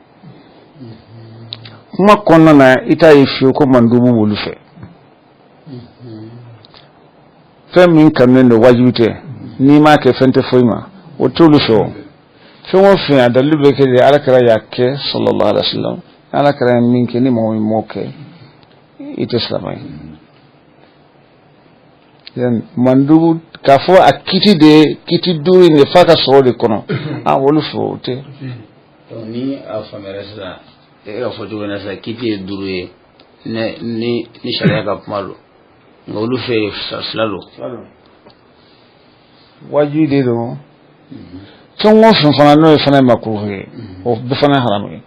Kuma kɔnɔna na, i t'a ye fiyewu ko mandubu b'olu fɛ. Fɛn min kanunen don, wajibi tɛ, n'i m'a kɛ fɛn tɛ foyi ma, o t'olu fɛ. O fɛn o fɛn, a dalilu bɛ kɛ de ala kɛra y'a kɛ, sallallahu alaihi wa sallam. Ala kɛra ye min kɛ, ni mɔgɔ min m'o kɛ, i tɛ silamɛ ye. Yan mandubu k'a fɔ a kiti de kiti duuru in de f'a ka sɔrɔ o de kɔnɔ, an olu fɛ o tɛ. Donc ni a faamuyara sisan, e ka fɔ cogo in na sisan, kiti ye duuru ye ni sariya ka kuma don, nka olu fɛ yen fila don. Wajibi de don. Fɛn o fɛn fana n'o ye fana ye makuruhu ye, o bɛɛ fana ye haramu ye.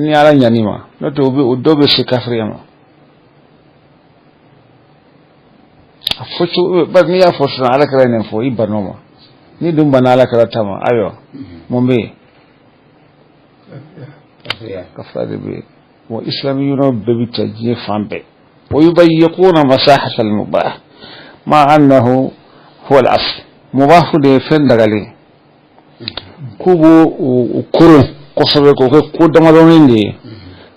Ni Ala ɲan'i ma, n'o tɛ o dɔw bɛ se kafiriya ma. A fɔ cogo, bari n'i y'a fɔ sisan Ala kɛra nin fɔ, i bann'o ma. N'i dun banna Ala kɛra ta ma, ayiwa mun bɛ yen? Kafiriya de bɛ yen. Wa islamiyunaw bɛɛ bɛ ta diɲɛ fan bɛɛ. Wa yubayyiquna masahata al-mubah ma annahu huwa al-asl. Mubahu de ye fɛn dagalen k'u b'o o koron kosɛbɛ k'o kɛ ko damadɔnin de ye,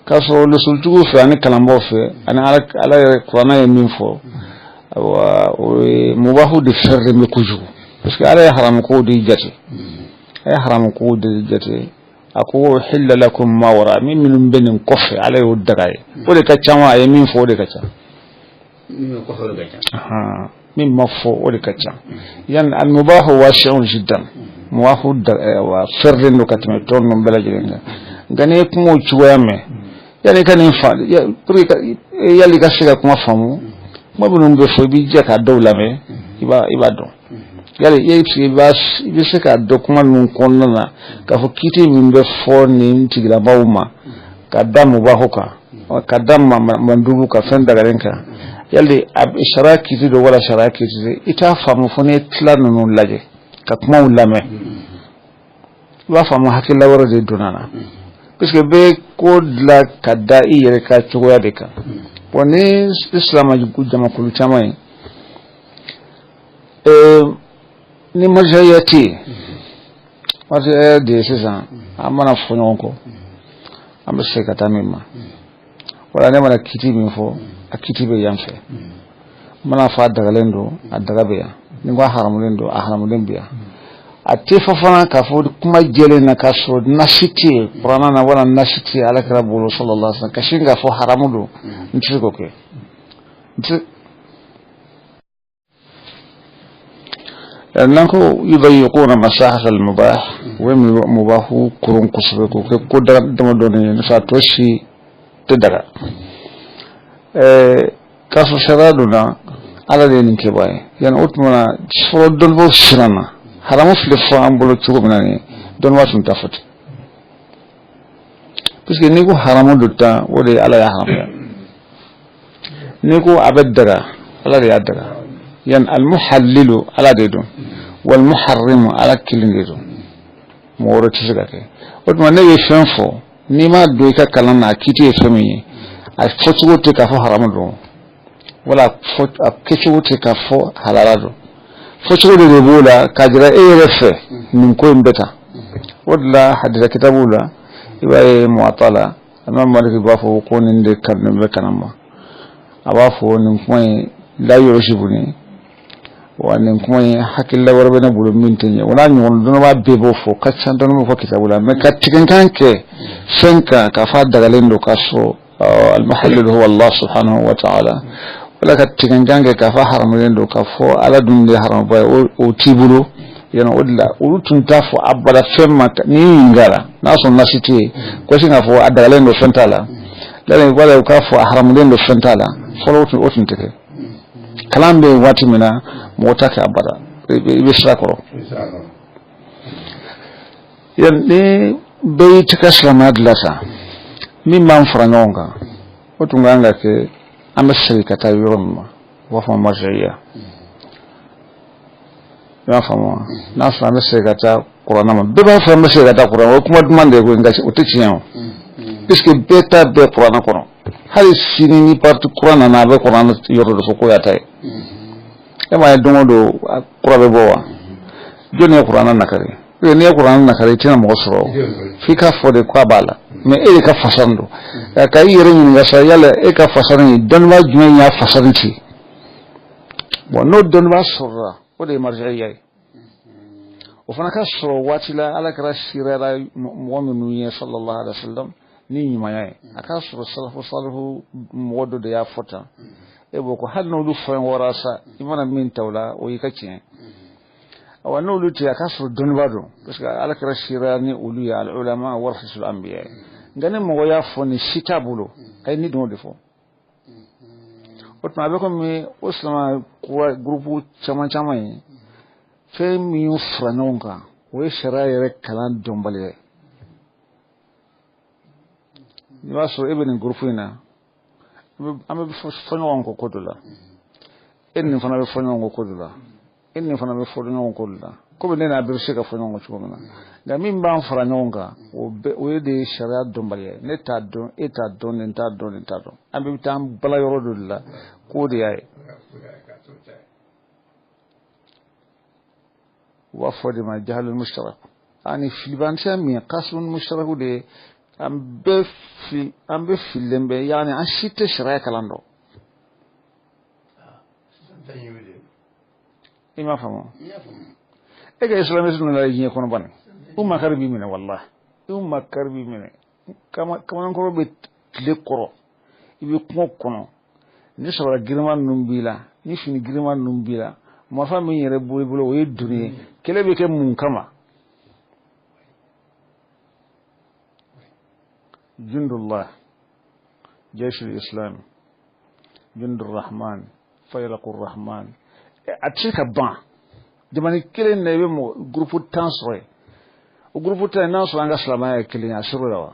k'a sɔrɔ lesulutigiw fɛ ani kalanbaaw fɛ ani Ala yɛrɛ kuranɛ ye min fɔ, ayiwa o ye mubahu de fɛrɛlen bɛ kojugu, parce que Ala ye haramukow de jate, a ye haramukow de jate. A ko uhilla lakum ma wara, min minnu bɛ nin kɔfɛ Ala y'o daga ye, o de ka ca wa a ye min fɔ o de ka ca. Min bɛ kɔfɛ o de ka ca. Min ma fɔ o de ka ca. Yan al-mubahu wasi'un jiddan, mubahu wa fɛrɛlen don ka tɛmɛ tɔ ninnu bɛɛ lajɛlen kan. Nka n'i ye kumaw cogoya mɛn, yanni i ka nin fa, pour que yali i ka se ka kuma faamu, kuma minnu bɛ fɔ i b'i jɛ k'a dɔw lamɛn, i b'a dɔn. Yali i bɛ se k'a dɔn kuma ninnu kɔnɔna na k'a fɔ kiti min bɛ fɔ nin tigilamɔgɔw ma ka da mubahu kan, ka da mandubu kan, fɛn dagalen kan, yali sariya kiti don wala sariya kiti tɛ, i t'a faamu fo n'i ye tila ninnu lajɛ ka kumaw lamɛn, i b'a faamu hakilila wɛrɛ de donna na, parce que bɛɛ ko dilan ka da i yɛrɛ ka cogoya de kan. Bon ni silamɛ jamakulu caman ye, ni marjaiya tɛ yen, marjaiya de ye sisan an mana fɔ ɲɔgɔn kɔ an bɛ segin ka taa min ma, wala ne mana kiti min fɔ a kiti bɛ yan fɛ, n mana fɔ a dagalen don a daga bɛ yan, ni n ko a haramulen don a haramulen bɛ yan. A tɛ fɔ fana k'a fɔ kuma jɛlen na k'a sɔrɔ nasi tɛ yen kuranna na wala nasi tɛ yen Ala kɛra bolo sallallahu alaihi wasallam, ka sin k'a fɔ haramu don, n tɛ se k'o kɛ. N tɛ n'an ko yubayyiquna masahata al-mubah, o ye mubahu koron kosɛbɛ k'o kɛ ko damadɔni ye, n'o tɛ a tɔ si tɛ daga. K'a sɔrɔ sariya donna Ala de ye nin kɛbaa ye. Yanni o tuma na fɔlɔ dɔnnibaaw siranna haramu filɛ fɔ an bolo cogo min na nin ye, dɔnnibaa tun t'a fɔ ten, parce que n'i ko haramu don tan, o de ye Ala y'a haramuya. N'i ko a bɛ daga, Ala de y'a daga. Yan al-muhallilu Ala de don, wal muharrimu Ala kelen de don, mɔgɔ wɛrɛ tɛ se ka kɛ. O tuma ne ye fɛn fɔ, n'i m'a don i ka kalan na a kiti ye fɛn min ye, a fɔcogo tɛ k'a fɔ haramu don, wala a kɛcogo tɛ k'a fɔ halala don, fɔcogo de b'o la k'a jira e yɛrɛ fɛ nin ko in bɛ tan. O de la hadisa kitabuw la i b'a ye Muwatta la, Imam Maliki b'a fɔ ko nin de ka nin bɛ kana ma, a b'a fɔ nin kuma in la yurjibuni, wa nin kuma in hakilila wɛrɛ bɛ ne bolo min tɛ ɲɛ. O n'a ɲɔgɔn dɔnnibaa bɛɛ b'o fɔ, ka ca dɔnnibaaw ka kitabu la. Mais ka tigɛnkan kɛ fɛn kan k'a fɔ a dagalen don k'a sɔrɔ al-muhallil huwa Allah subhanahu wa ta'ala, wala ka tigɛnkan kɛ k'a fɔ haramulen don k'a fɔ Ala dun de ye haramuba ye, o t'i bolo. Yan o de la olu tun t'a fɔ abada fɛn ma n'i ɲininka la n'a sɔrɔ nasi tɛ yen, ko sin k'a fɔ a dagalen don fɛn t'a la, wala u k'a fɔ a haramulen don fɛn t'a la, fɔlɔ o tun tɛ kɛ. Kalan bɛ yen waati min na mɔgɔ t'a kɛ abada, i bɛ sira kɔrɔ. Yan ni bɛɛ y'i tɛgɛ silamɛya dilan sa, min b'an fara ɲɔgɔn kan o tun kan ka kɛ an bɛ segin ka taa yɔrɔ min ma, u b'a fɔ marjaiya. I b'a faamu wa? N'a sɔrɔ an bɛ segin ka taa kuranna ma, bɛɛ b'a fɔ an bɛ segin ka taa kuranna, o ye kuma duman de ye koyi, nka o tɛ tiɲɛ o, puisque bɛɛ ta bɛɛ kuranna kɔnɔ. Hali sini ni parti kura nana a bɛ kuranna yɔrɔ dɔ fɔ k'o y'a ta ye. E m'a ye don o don kura bɛ bɔ wa? Jɔnni ye kuranna nakari? N'i ye kuranna nakari i tɛna mɔgɔ sɔrɔ, f'i k'a fɔ de k'a b'a la, mais e de ka fasani don. Ka i yɛrɛ ɲininka sa, yala e ka fasani ye dɔnnibaa jumɛn y'a fasani ci? Bon n'o dɔnnibaa sɔrɔla, o de ye marjaiya ye. O fana ka sɔrɔ waati la Ala kɛra seereyara mɔgɔ minnu ye sallallahu alaihi wa sallam, ni ɲumanya ye a k'a sɔrɔ salafu salihu mɔgɔ dɔ de y'a fɔ tan e b'o ko hali n'olu fɔɲɔgɔnra sa i mana min ta o la o y'i ka tiɲɛ awa n'olu tɛ a k'a sɔrɔ dɔnnibaa don parce que ala kɛra seereya ni olu ye al ulama warasatul anbiya nka ni mɔgɔ y'a fɔ ni si t'a bolo a ye ni dɔn de fɔ o tuma a bɛ komi o silamɛ kura gurupu caman caman ye fɛn min y'u fara ɲɔgɔn kan o ye sariya yɛrɛ kalan dɔnbaliya ye i b'a sɔrɔ e bɛ nin gurupu in na an bɛ fɔ ɲɔgɔn kɔ ko dɔ la e ni nin fana bɛ fɔ ɲɔgɔn kɔ ko dɔ la e ni nin fana bɛ fɔ ɲɔgɔn kɔ dɔ la komi ne n'a bɛɛ bɛ se ka fɔ ɲɔgɔn kɔ cogo min na nka min b'an fara ɲɔgɔn kan o ye de ye sariya dɔnbaliya ye ne t'a dɔn e t'a dɔn nin t'a dɔn nin t'a dɔn an bɛɛ bɛ taa an bala yɔrɔ dɔ de la k'o de y'a ye u b'a fɔ de ma jahalul mushtarak ani filibantiya min ye qasimul mushtarak de ye an bɛɛ fililen bɛ yaani an si tɛ sariya kalan dɔn i m'a faamu e ka islamiste nana diɲɛ kɔnɔ bani u makari b'i minɛ walahi u makari b'i minɛ kamalenkɔrɔ bɛ tile kɔrɔ i bɛ kungo kɔnɔ ni sabara girinman ninnu b'i la ni fini girinman ninnu b'i la marifa min yɛrɛ b'i bolo o ye doni ye kɛlɛ bɛ kɛ mun kama jundullah jayshul islam jundur rahman fayraqur rahman a tɛ se ka ban jamana kelen na i bɛ mɔgɔ gurupu 10 sɔrɔ yen o gurupu 10 n'a sɔrɔ an ka silamɛya ye kelen ye a sɔrɔ la wa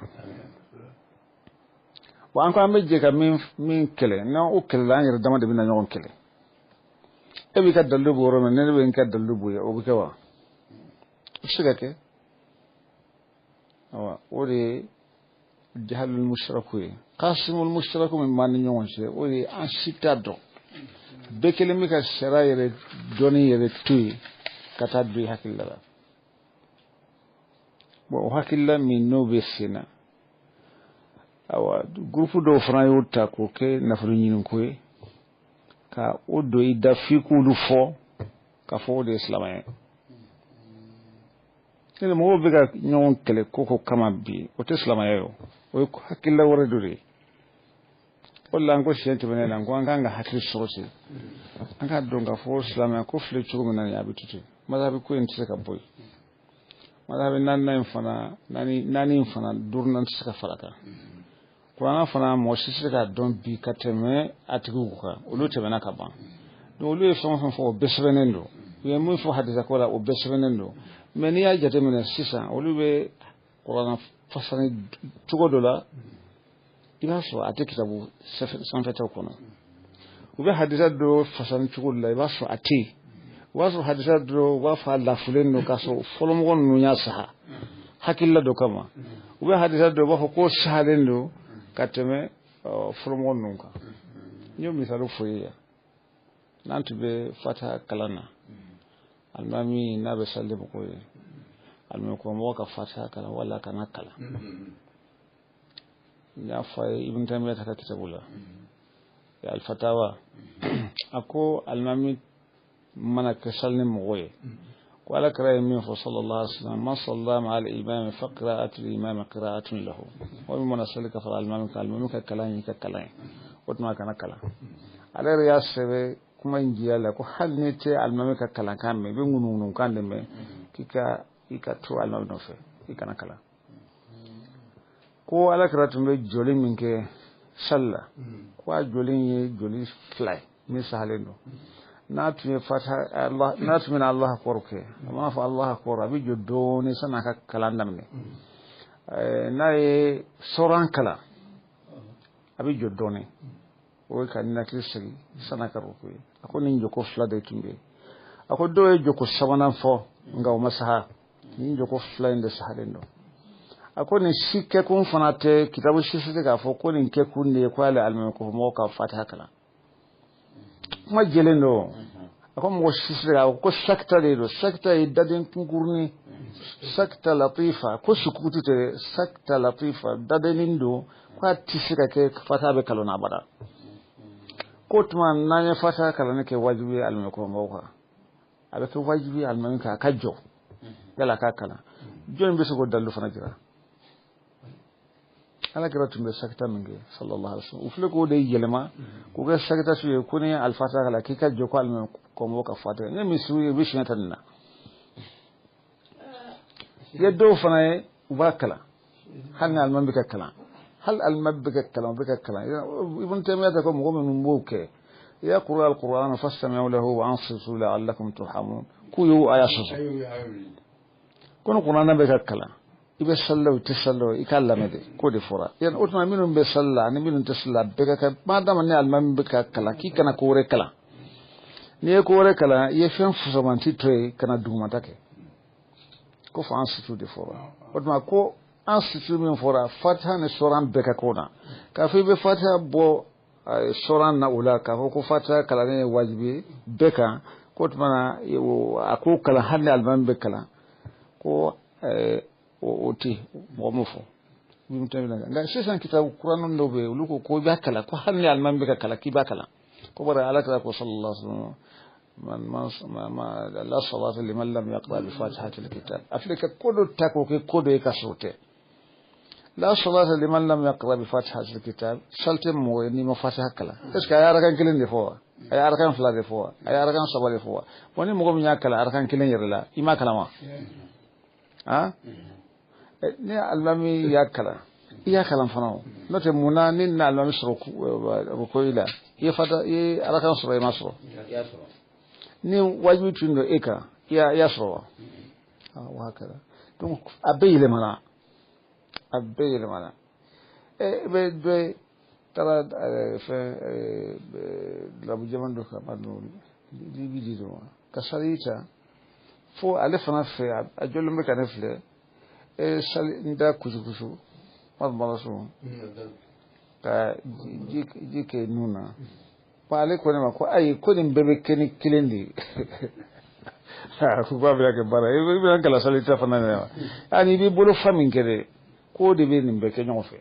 wa an ko an bɛ jɛ ka min kɛlɛ n'an o kɛlɛla an yɛrɛ dama de bɛna ɲɔgɔn kɛlɛ e b'i ka dalilu bɔ yɔrɔ min ne bɛ n ka dalilu bɔ yen o bɛ kɛ wa o bɛ se ka kɛ awa o de ye jahalul mushtaraku ye qasimul mushtaraku min b'an ni ɲɔgɔn cɛ o de ye an si t'a dɔn bɛɛ kelen bɛ ka sariya yɛrɛ dɔnni yɛrɛ to yen ka taa don i hakilila la bon o hakilila min n'o bɛ sen na awa gurupu dɔw fana y'o ta k'o kɛ nafolo ɲiniko ye ka o don i da f'i k'olu fɔ k'a fɔ o de ye silamɛya ye ne mɔgɔw bɛ ka ɲɔgɔn kɛlɛ ko ko kama bi o tɛ silamɛya ye o ye hakilila wɛrɛ dɔ de ye o de la an ko siɲɛ tɛmɛnen na ko an kan ka hakili sɔrɔ ten an k'a dɔn k'a fɔ silamɛya ko filɛ cogo min na nin a bɛ to ten mazhabi ko in tɛ se ka bɔ yen mazhabi naaninan in fana naani in fana duurunan tɛ se ka fara kan kuranna fana mɔgɔ si tɛ se k'a dɔn bi ka tɛmɛ a tigiw kan olu tɛmɛna ka ban donc olu ye fɛn o fɛn fɔ o bɛɛ sɛbɛnnen don u ye min fɔ hadisa ko la o bɛɛ sɛbɛnnen don mais n'i y'a jateminɛ sisan olu bɛ kuranna fasani cogo dɔ la i b'a sɔrɔ a tɛ kitabu sanfɛtaw kɔnɔ u bɛ hadisa dɔ fasani cogo dɔ la i b'a sɔrɔ a tɛ yen o b'a sɔrɔ hadisa dɔ u b'a fɔ a lafulen don k'a sɔrɔ fɔlɔmɔgɔ ninnu y'a saha hakilila dɔ kama u bɛ hadisa dɔ u b'a fɔ ko sahalen don ka tɛmɛ fɔlɔmɔgɔ ninnu kan n y'o misali fɔ ye yan n'an tun bɛ fatiha kalan na alimami n'a bɛ sali mɔgɔw ye alimami kɔrɔmɔgɔ ka fatiha kalan wala kana kalan n y'a fɔ a ye Ibn Taymiyyah ka kitabu la alfatawa a ko alimami mana kɛ sali ni mɔgɔ ye ko ala kira ye min fɔ sallallahu alaihi wasallam man salla ma'a al-imam fa qira'atu al-imam qira'atun lahu wa min mana sali ka fara alimami kan alimami ka kalan y'i ka kalan ye o tuma kana kalan ale yɛrɛ y'a sɛbɛn kuma in jiya la ko hali n'i tɛ alimami ka kalankan mɛn i bɛ ŋunuŋunukan de mɛn k'i ka i ka to alimami nɔfɛ i kana kalan ko ala kira tun bɛ jɔli min kɛ sali la ko a jɔli ye jɔli fila ye min sahalen don n'a tun ye fatiha n'a tun bɛna Alahu akbar kɛ a b'a fɔ Alahu akbar a bɛ jɔ dɔɔnin sanni a ka kalan daminɛ n'a ye sɔran kalan a bɛ jɔ dɔɔnin o ye ka ninakili sigi sanni a ka ruku ye a ko nin jɔko fila de tun bɛ yen a ko dɔw ye jɔko sabanan fɔ nka o ma saha nin jɔko fila in de sahalen don a ko nin si kɛkun fana tɛ kitabu si tɛ k'a fɔ ko nin kɛkun de ye ko ale alimami ko mɔgɔw ka fatiha kalan kuma jɛlen don a ko mɔgɔ si tɛ k'a ko sakita de don sakita ye daden kunkurunin sakita latifa ko sukutu tɛ sakita latifa dadennin don ko a tɛ se ka kɛ fatiha bɛ kalan abada ko tuma n'an ye fatiha kalanni kɛ wajibi ye alimami kɔrɔmɔgɔw kan a bɛ kɛ wajibi ye alimami kan a ka jɔ yala a k'a kalan jɔnni bɛ se k'o dalilu fana jira Ala kira tun bɛ sakita min kɛ sallallahu alaihi wasallam, u filɛ k'o de yɛlɛma k'o kɛ sakita su ye, ko ni alifatiha kalan k'i ka jɔ ko alimami kɔmɔ ka fatiha. Ne misiriw ye, u bɛ siɲɛ ta nin na. I ye dɔw fana ye, u b'a kalan hali ni alimami bɛ ka kalan, hali alimami bɛ ka kalan, u bɛ ka kalan. Ibn Taymiyyah ta ko mɔgɔ minnu b'o kɛ, ya qura al-Qur'an fastami'u lahu wa ansitu la'allakum turhamun, k'u y'o aya sɔsɔ. Ko ni kuranɛ bɛ ka kalan, i bɛ sali la o tɛ sali la o, i k'a lamɛn de, k'o de fɔra. Yani o tuma minnu bɛ sali la ani minnu tɛ sali la, bɛɛ ka kan. Madama ni alimami bɛ ka kalan, k'i kana ko wɛrɛ kalan. N'i ye ko wɛrɛ kalan, i ye fɛn fusamanti to yen ka na dugumata kɛ. Ko fɔ an situ de fɔra. O tuma ko an situ min fɔra, fatiha ni soran bɛɛ ka k'o na. K'a fɔ i bɛ fatiha bɔ soran na o la, k'a fɔ ko fatiha kalannen ye wajibi ye bɛɛ kan, k'o tuma na a k'o kalan hali ni alimami bɛ kalan, ko o tɛ mɔgɔ m'o fɔ. Nka sisan kitabu kuranin dɔw bɛ yen, olu ko ko i b'a kalan, ko hali ni alimami bɛ ka kalan k'i b'a kalan. Ko bari ala kira ko sallallahu alaihi wasallam, man man la salata liman lam yaqra bi fatihatil kitab. A filɛ ka ko dɔ ta k'o kɛ ko dɔ ye ka sɔrɔ o tɛ. La salata liman lam yaqra bi fatihatil kitab, salte mɔgɔ ye n'i ma fatiha kalan. Est ce que a ye arakan kelen de fɔ wa? A ye arakan fila de fɔ wa? A ye arakan saba de fɔ wa? Bon, ni mɔgɔ min y'a kalan arakan kelen yɛrɛ la, i m'a kalan wa? Han? Ni alimami y'a kalan, i y'a kalan fana o. N'o tɛ mun na ni na alimami sɔrɔ ko i la, i ye fata, i ye arakan sɔrɔ, i ma sɔrɔ. Ni wajibi tun don e kan, i y'a sɔrɔ wa? Wa kɛra. Donc a bɛɛ yɛlɛmana, a bɛɛ yɛlɛmana. I bɛ dɔ ye taara fɛn labu jɛman dɔ kan, ma dɔn Libi de don wa, ka sali ta fo ale fana fɛ, a jɔlen bɛ ka ne filɛ. Sali n da kusukusu ma so ka ji kɛ nun na. Ko ale ko ne ma ko ayi, ko nin bɛɛ bɛ kɛ ni kelen de ye. Ko k'a bɛna kɛ baara ye, i bɛna kalan sali ta fana na wa? Ani i b'i bolo fa min kɛ dɛ, k'o de bɛ nin bɛɛ kɛ ɲɔgɔn fɛ.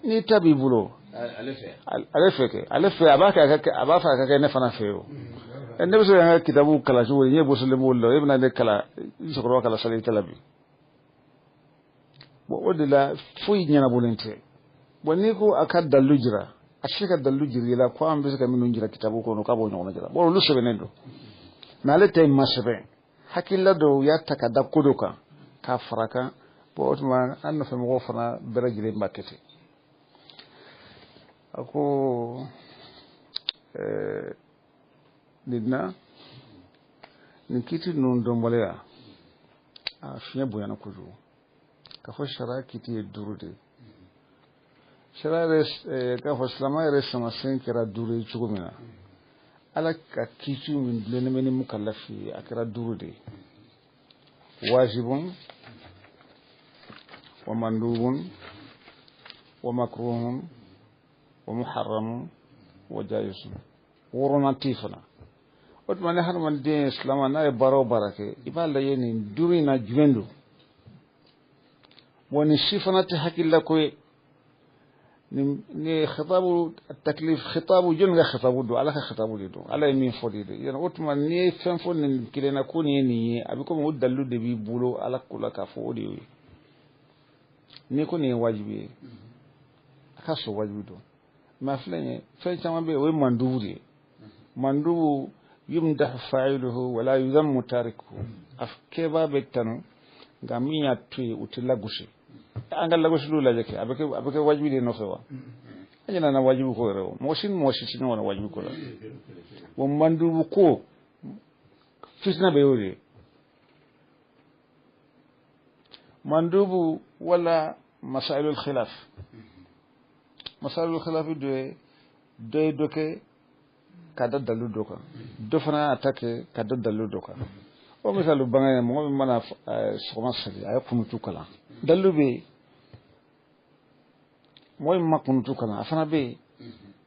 N'i ta b'i bolo, ale fɛ kɛ, ale fɛ a b'a kɛ, a b'a fɛ a ka kɛ ne fana fɛ o. Ne bɛ se ka n ka kitabu kalan cogo di? N ye bɔsilen b'o la, e bɛna ne kalan, n cɛkɔrɔba kalan sali ta la bi. Bon, o de la foyi ɲɛnabɔlen tɛ. Bon, n'i ko a ka dalilu jira, a tɛ se ka dalilu jira i la ko an bɛ se ka minnu jira kitabu kɔnɔ k'a b'o ɲɔgɔnna jira. Bon, olu sɛbɛnnen don, mais ale ta in ma sɛbɛn. Hakilila dɔw y'a ta ka da ko dɔ kan k'a fara kan. Bon, o tuma an nɔfɛ mɔgɔw fana bɛɛ lajɛlen b'a kɛ ten. A ko nin na nin kiti ninnu dɔnbaliya, a fiɲɛ bonyana kojugu. K'a fɔ sariya kiti ye duuru de ye. Sariya yɛrɛ, k'a fɔ silamɛ yɛrɛ samasen kɛra duuru ye cogo min na, ala ka kiti min dulonnen bɛ ni mukalafi ye, a kɛra duuru de ye. Wajibun wa mandubun wa makruhun wa muharramun wa jaisun. Wɔɔrɔnan tɛ fana. O tuma ni hadamaden ye silamɛ, n'a ye baara o baara kɛ, i b'a lajɛ nin duuru in na jumɛn don. Bon, nin si fana tɛ hakilila ko ye. Ni khitabu taklif, khitabu jɔnni ka khitabu don? Ala ka khitabu de don, ala ye min fɔ de don. Yani o tuma n'i ye fɛn fɔ nin kelen na ko nin ye nin ye, a bɛ komi o dalilu de b'i bolo ala ko la k'a fɔ o de y'o ye. N'i ko nin ye wajibi ye, a ka sɔrɔ wajibi don. Mais a filɛ nin ye, fɛn caman bɛ yen, o ye mandubu de ye. Mandubu yumdahu fa'iluhu wala yudhammu tarikuhu. A kɛbaa bɛ tanu, nka min y'a to yen, o tɛ lagosi. An ka lagosiliw lajɛ kɛ, a bɛ kɛ wajibi de nɔfɛ wa? An ɲinɛna wajibi ko yɛrɛ o. Mɔgɔ si ni mɔgɔ si tɛ ɲɔgɔn na wajibi ko la. Bon, mandubu ko fitina bɛ y'o de ye. Mandubu wala masailul khilaf. Masailul khilaf dɔ ye dɔ ye dɔ kɛ ka da dalilu dɔ kan, dɔ fana y'a ta kɛ ka da dalilu dɔ kan. O misali bange ye, mɔgɔ min mana sɔgɔma sali, a ye kunutu kalan, dalilu bɛ yen. Mɔgɔ min ma kunutu kalan, a fana bɛ yen.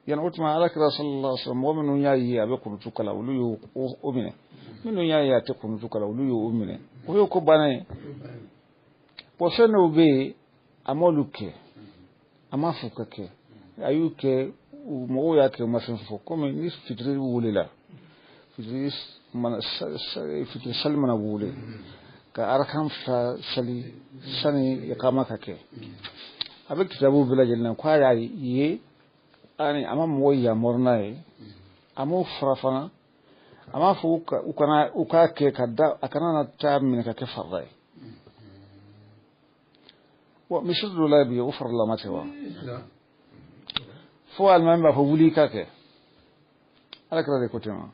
Yani o tuma ala kira sallallahu alaihi wasallam, mɔgɔ minnu y'a ye a bɛ kunutu kalan, olu y'o o minɛ. Minnu y'a ye a tɛ kunutu kalan, olu y'o minɛ. O y'o ko bannen ye. Bon, fɛn dɔw bɛ yen, a m'olu kɛ, a m'a fɔ ka kɛ, a y'u kɛ, mɔgɔw y'a kɛ, u ma fɛn fɔ. Komi ni fitiri welela, fitiri sali mana wele, Ka arakan fila sali sani iqama ka kɛ a bɛ kitabu bɛɛ lajɛlen na k'a y'a ye ani a ma mɔgɔ yamaru n'a ye a m'o fara fana a m'a fɔ u kana u k'a kɛ ka da a kana na taa minɛ ka kɛ farida ye wa misiri dɔ la bi o faridalama tɛ wa fo alimami b'a fɔ wuli i k'a kɛ ala kira de ko ten wa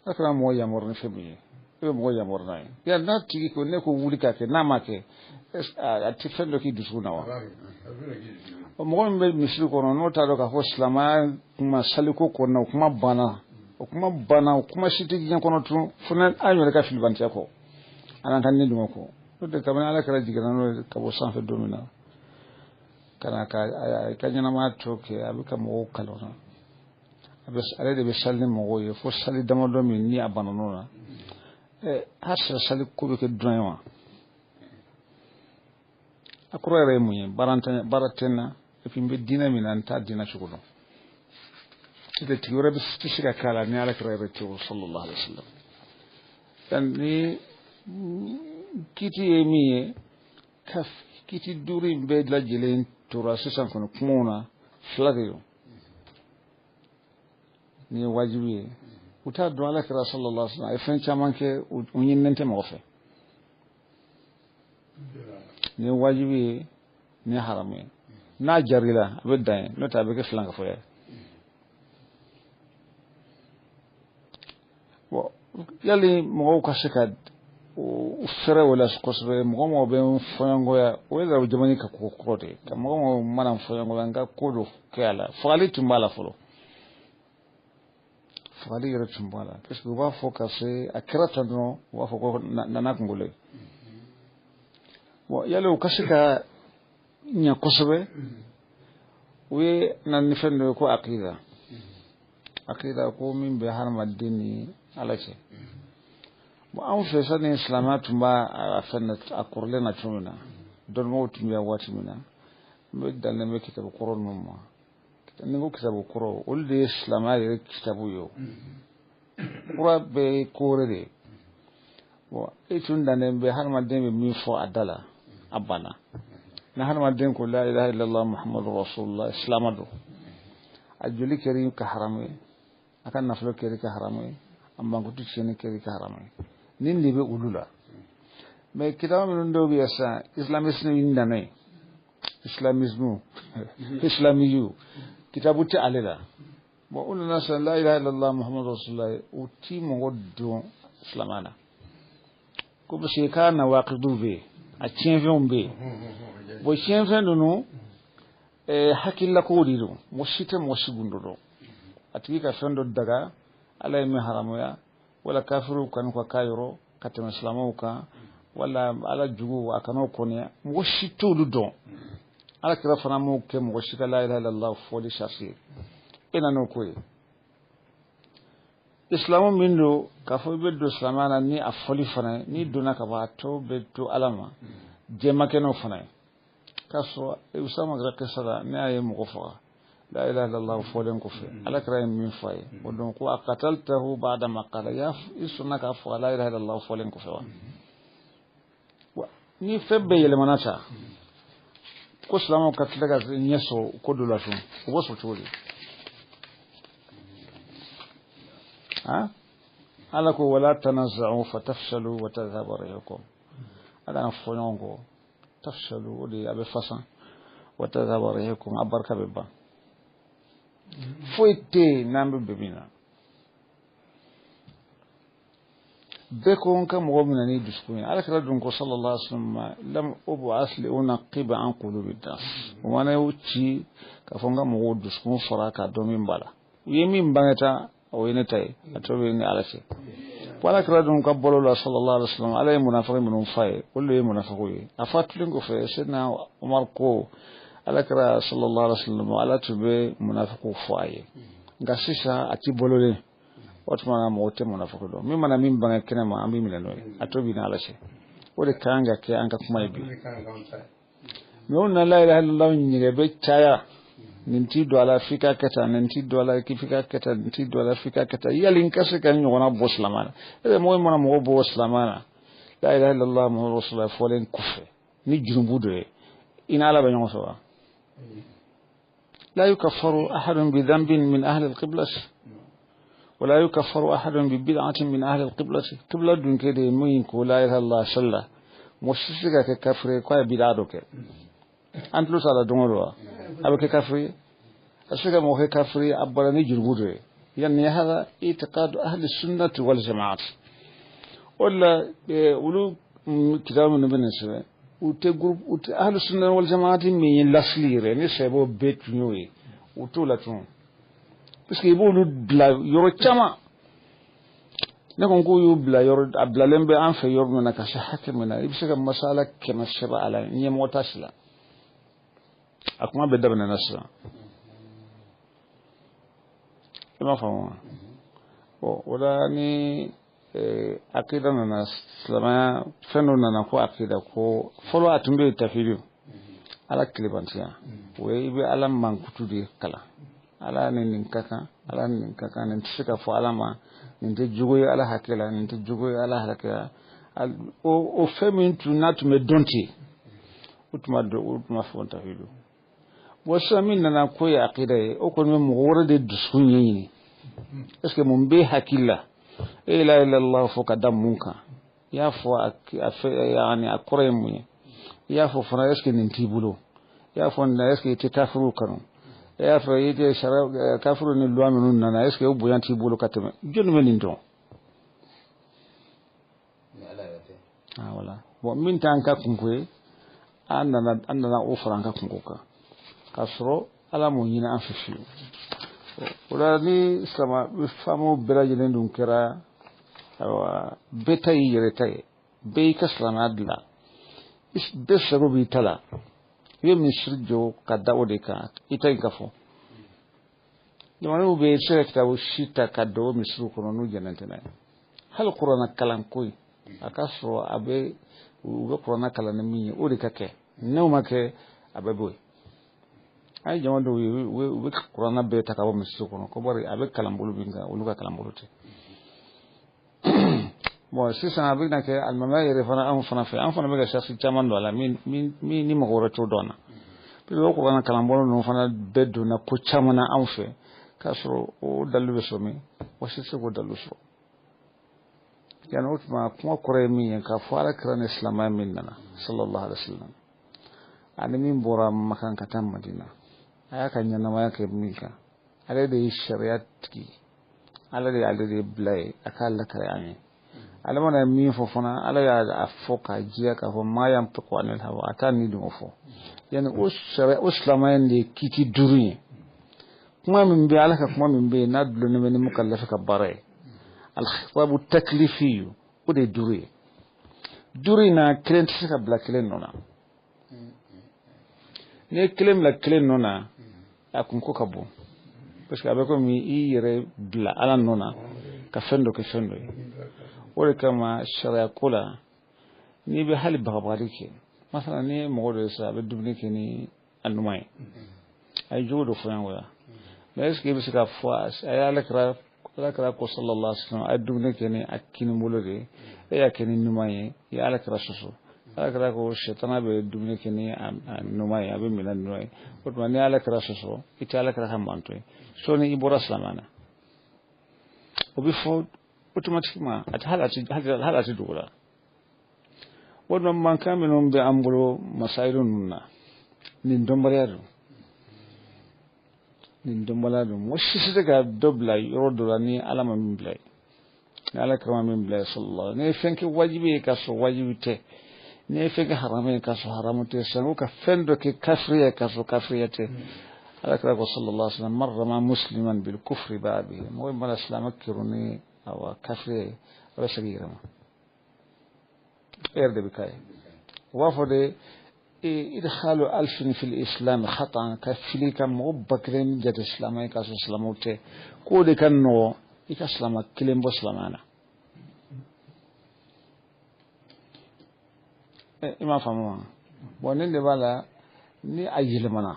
ala kira mɔgɔ yamaru ni fɛn min ye e bɛ mɔgɔ yamaru n'a ye yali n'a tigi ko ne ko wuli k'a kɛ n'a ma kɛ a tɛ fɛn dɔ k'i dusukun na wa mɔgɔ min bɛ misiri kɔnɔ n'o t'a dɔn k'a fɔ silamɛya kuma saliko kɔnɔ o kuma banna o kuma banna o kuma si tɛ diɲɛ kɔnɔ tun fo n'an yɛrɛ ka filibantiya kɔ an n'an ka ni dungɔ kɔ n'o tɛ kabini ala kɛra jiginna n'o ye ka bɔ sanfɛ don min na ka na ka ka ɲɛnamaya tɔ kɛ a bɛ ka mɔgɔw kalan na a bɛ ale de bɛ sali ni mɔgɔw ye fo sali damadɔ min ni a banna n'o la halisa sali ko bɛ kɛ dunan ye wa a kɔrɔ yɛrɛ ye mun ye baara tɛ n na et puis n bɛ diinɛ min na n t'a diinɛ cogo dɔn tɛ tigi wɛrɛ tɛ se ka k'a la ni ala kira yɛrɛ tɛ o sallallahu alaihi wa sallam ni kiti ye min ye ka kiti duuru in bɛɛ lajɛlen tora sisan kɔni kumaw na fila de don nin ye wajibi ye u t'a dɔn ala kira sallallahu alaihi wa sallam a ye fɛn caman kɛ u ɲininen tɛ mɔgɔ fɛ nin ye wajibi ye nin ye haramu ye n'a jar'i la a bɛ dan ye n'o tɛ a bɛ kɛ filankafoya ye bon yali mɔgɔw ka se ka fɛrɛ o la kosɛbɛ mɔgɔ mɔgɔ bɛ n fɔɲɔgɔnya o ye larabu jamana ka ko kɔrɔ de ye ka mɔgɔ mɔgɔ mana n fɔɲɔgɔnya n ka ko dɔ kɛ a la fagali tun b'a la fɔlɔ fagali yɛrɛ tun b'a la parce que u b'a fɔ ka se a kɛra tan dɔrɔn u b'a fɔ ko nana kunkolo ye bon yali u ka se ka ɲɛ kosɛbɛ u ye na ni fɛn dɔ ye ko akida akida ko min bɛ hadamaden ni ala cɛ bon anw fɛ sani silamɛya tun b'a a fɛn na a kɔrɔlen na cogo min na dɔnnibagaw tun bɛ yan waati min na n bɛ dalen bɛ kitabu kɔrɔ ninnu ma ni ko kitabu kɔrɔ olu de ye silamɛya yɛrɛ kitabu ye o kura bɛɛ ye ko wɛrɛ de ye bon e tun dannen bɛ hadamaden bɛ min fɔ a da la a banna ni hadamaden ko la ilaha illallah muhammadu rasulullah silamɛ don a joli kɛra ka haramu ye a ka nafolo kɛra ka haramu ye a mankutu tiɲɛni kɛra ka haramu ye nin de bɛ olu la mais kitabu minnu dɔw bɛ yen sisan islamisme in nana ye islamisme islamiyu kitabu tɛ ale la bon u nana sisan la ilaha illallah muhammadu rasulullah u ti mɔgɔ don silamɛya na ko parce que k'a nawaqidu bɛ yen a tiɲɛfɛnw bɛ yen bon tiɲɛfɛn ninnu hakililakow de don mɔgɔ si tɛ mɔgɔ si gundo dɔn a tigi ka fɛn dɔ daga ala ye min haramuya wala kafiriw kanu ka k'a yɔrɔ ka tɛmɛ silamɛw kan wala ala jugu a kan'o kɔniya mɔgɔ si t'olu dɔn ala kira fana m'o kɛ mɔgɔ si ka la ilaha illallah fɔli sarisi ye e nan'o ko ye isilamu min don k'a fɔ i bɛ don silamɛya la ni a fɔli fana ye n'i donna ka ban a tɔ bɛ to ala ma jɛ ma kɛ n'o fana ye k'a sɔrɔ Usama kɛra kisa la ne y'a ye mɔgɔ faga la ilaha illallah fɔlen kɔfɛ ala kira ye min fɔ a ye o don ko a qataltahu ba'da ma qala ya i sɔnna k'a faga la ilaha illallah fɔlen kɔfɛ wa ni fɛn bɛɛ yɛlɛmana ta ko silamɛw ka tila ka ɲɛ sɔrɔ ko dɔ la tun o b'o sɔrɔ cogo di ala ko wala tanaza'u fatafshalu wa tadhhaba rihukum ala kana fɔ ɲɔgɔn kɔ tafshalu o de a bɛ fasan wa tadhhaba rihukum a barika bɛ ban foyi tɛ yen n'an bɛ bɛn min na bɛɛ ko n ka mɔgɔ minɛ ni dusukun ye ala kira dun ko sallallahu alaihi wasallam lam ub'as li unaqiba an qulubi nas o mana y'o ci k'a fɔ n ka mɔgɔw dusukun fara k'a dɔn min b'a la u ye min bange ta o ye ne ta ye a tɔ bɛ ni ala cɛ ko ala kira dun ka balo la sallallahu alaihi wasallam ala ye munafiki minnu fa ye olu de ye munafikiw ye a fatulen kɔfɛ sidina Umar ko ala kira sallallahu alaihi wasallam ala tun bɛ munafikiw fɔ a ye nka sisan a ti bololen o tuma na mɔgɔ tɛ munafiki dɔn min mana min bange kɛnɛ ma an b'i minɛ n'o ye a tɔ b'i ni ala cɛ o de kan ka kɛ an ka kuma ye bi mais o nana la ilaha illallah ɲɛgɛ bɛ caya nin t'i don a la f'i ka kɛ tan nin t'i don a la f'i ka kɛ tan nin t'i don a la f'i ka kɛ tan yali n ka se ka n ɲɔgɔnna bɔ silamɛ na e bɛ mɔgɔ mana mɔgɔ bɔ silamɛ na La ilaha illallah Muhammadu rasulullah fɔlen kɔfɛ ni junubu dɔ ye, i ni Ala bɛ ɲɔgɔn fɛ wa? La yukaffaru ahadun bi dhanbin min ahli al-qiblah wala yukaffaru ahadun bi bid'atin min ahli al-qiblah. Qibla dun kɛ de ye min ko la ilaha illallah salla, mɔgɔ si tɛ se ka kɛ kafiri ye k'a ye bid'a dɔ kɛ. An tulo t'a la don o don wa? A bɛ kɛ kafiri ye? A tɛ se ka mɔgɔ kɛ kafiri ye a bɔra ni jurumu dɔ ye. Yani hada itiqadu ahli sunnati wal jamaat. O la olu kitabu minnu bɛ nin sɛbɛn, u tɛ groupe, u tɛ ahli sunna wal jamaat min ye lasili yɛrɛ ni sɛbɛw bɛɛ tun y'o ye, u t'o la tun, parce que i b'olu bila yɔrɔ caman. Ne ko k'u y'u bila yɔrɔ, a bilalen bɛ an fɛ yɔrɔ min na ka se hakɛ min na, i bɛ se ka masala 100 sɛbɛn a la, ɲɛmɔgɔ t'a si la. A kuma bɛɛ daminɛna sisan. I m'a faamu wa? Bon, o la ni akida nana, silamɛya fɛn dɔ nana ko akida, ko fɔlɔ a tun bɛ yen tafiri, Ala tilebantiya, o ye i bɛ Ala mankutu de kalan, Ala ni nin ka kan, Ala ni nin ka kan, nin tɛ se ka fɔ Ala ma, nin tɛ jogo ye Ala hakɛ la, nin tɛ jogo ye Ala hakɛ la. O fɛn min tun n'a tun bɛ dɔn ten, o tun ma dɔn, o tun ma fɔ tafiri. Bon, sisan min nana ko ye akida ye, o kɔni bɛ mɔgɔ wɛrɛ de dusukun ɲɛɲini. Est ce que mun bɛ hakili la? E la ilaha illallah fɔ ka da mun kan? I y'a fɔ a fɛ, yani a kɔrɔ ye mun ye? I y'a fɔ fana est ce que nin t'i bolo? I y'a fɔ nin na est ce que i tɛ kafiriw kanu? I y'a fɔ i tɛ sariya kafiriw ni loi minnu nana, est ce que o bonya t'i bolo ka tɛmɛ? Jɔnni bɛ nin dɔn? Ah voilà. Bon, min t'an ka kunko ye, an nana o fara an ka kunko kan, k'a sɔrɔ Ala m'o ɲini an fɛ fiyewu. O la ni silamɛ faamu bɛɛ lajɛlen dun kɛra, ayiwa, bɛɛ ta y'i yɛrɛ ta ye, bɛɛ y'i ka silamɛya dilan, bɛɛ sago b'i ta la, i bɛ misiri jɔ ka da o de kan, i ta in ka fɔ. Jamanaw bɛ se ka kitabu si ta ka don o misiriw kɔnɔ n'u jɛnnen tɛ n'a ye. Hali kuranna kalanko in, a ka sɔrɔ a bɛ u bɛ kuranna kalan ni min ye, o de ka kɛ. N'o ma kɛ, a bɛ bɔ yen. An ye jama dɔw ye, u bɛ kuranna bɛɛ ta ka bɔ misiri kɔnɔ, ko bari a bɛ kalanbolo min kan, olu ka kalanbolo tɛ. Bon, sisan a bɛna kɛ alimamiya yɛrɛ fana, anw fana fɛ, an fana bɛ ka sarisi caman don a la, min ni mɔgɔ wɛrɛ t'o dɔn na. Parce que o kuranna kalanbolo ninnu fana bɛɛ donna ko caman na anw fɛ, k'a sɔrɔ o dalilu bɛ sɔrɔ min, o si tɛ se k'o dalilu sɔrɔ. Yani o tuma kuma kɔrɔ ye min ye, k'a fɔ Ala kira ni silamɛya min nana sallallahu alaihi wa sallam, ani min bɔra Makan ka taa Madina, a y'a ka ɲɛnamaya kɛ min kan, ale de ye sariya tigi, Ala de y'ale de bila ye a k'a lakale an ye. Ale mana min fɔ fana, Ala y'a fɔ k'a jɛya k'a fɔ ma yantiqu anil hawa, a t'a ni dɔn fɔ. Yani o sariya, o silamɛya in de ye kiti 5 ye. Kuma min bɛ Ala ka kuma min bɛ yen n'a dulonnen bɛ ni mukallafi ka baara ye, al-khitabu taklifi, o de ye 5 ye. 5 in na, kelen tɛ se ka bila kelen nɔ na. N'i ye kelen bila kelen nɔ na, a kunko ka bon, parce que a bɛ komi i yɛrɛ bila Ala nɔ na ka fɛn dɔ kɛ fɛn dɔ ye. O de kama sariya ko la, n'i bɛ hali bagabagali kɛ, masalan ni mɔgɔ dɔ ye sisan, a bɛ dumuni kɛ ni a numan ye, a ye jogo dɔ fɔ ɲɔgɔn kɔ, mais est ce que i bɛ se k'a fɔ a ye Ala kira ko sallallahu alaihi wa sallam, a ye dumuni kɛ ni a kini bolo de ye, e y'a kɛ ni numan ye, i ye Ala kira sɔsɔ. Ala kira ko sɛtana bɛ dumuni kɛ ni a numan ye, a bɛ minɛ ni numan ye. O tuma ni Ala kira sɔsɔ, i tɛ Ala kira ka manto ye, sɔɔni i bɔra silamɛya na. O bɛ fɔ automatiquement, a tɛ hali a tɛ dogo la. O tuma mankan minnu bɛ an bolo masayilu ninnu na, nin dɔnbaliya don. Nin dɔnbaliya don. Mɔgɔ si tɛ se ka dɔ bila yɔrɔ dɔ la ni Ala ma min bila ye, ni Ala kira ma min bila ye sallallahu alaihi wa sallam. N'i ye fɛn kɛ wajibi ye k'a sɔrɔ wajibi tɛ, n'i ye fɛn kɛ haramu ye k'a sɔrɔ haramu tɛ, sanko ka fɛn dɔ kɛ kafiriya ye k'a sɔrɔ kafiriya tɛ. Ala kira ko sallallahu alaihi wa sallam, man rama musliman bil kufri ba'a bihi, mɔgɔ min mana silamɛ kɛrun ni awa kafiriya ye, a bɛ segin i yɛrɛ ma, e yɛrɛ de bɛ k'a ye. U b'a fɔ de idkhalu alfin fil islam khatan, ka fili ka mɔgɔ 1000 jate silamɛ ye k'a sɔrɔ silamɛw tɛ, k'o de ka nɔgɔn i ka silamɛ kelen bɔ silamɛya na. I m'a faamu wa? Bon, nin de b'a la, ni a yɛlɛmana,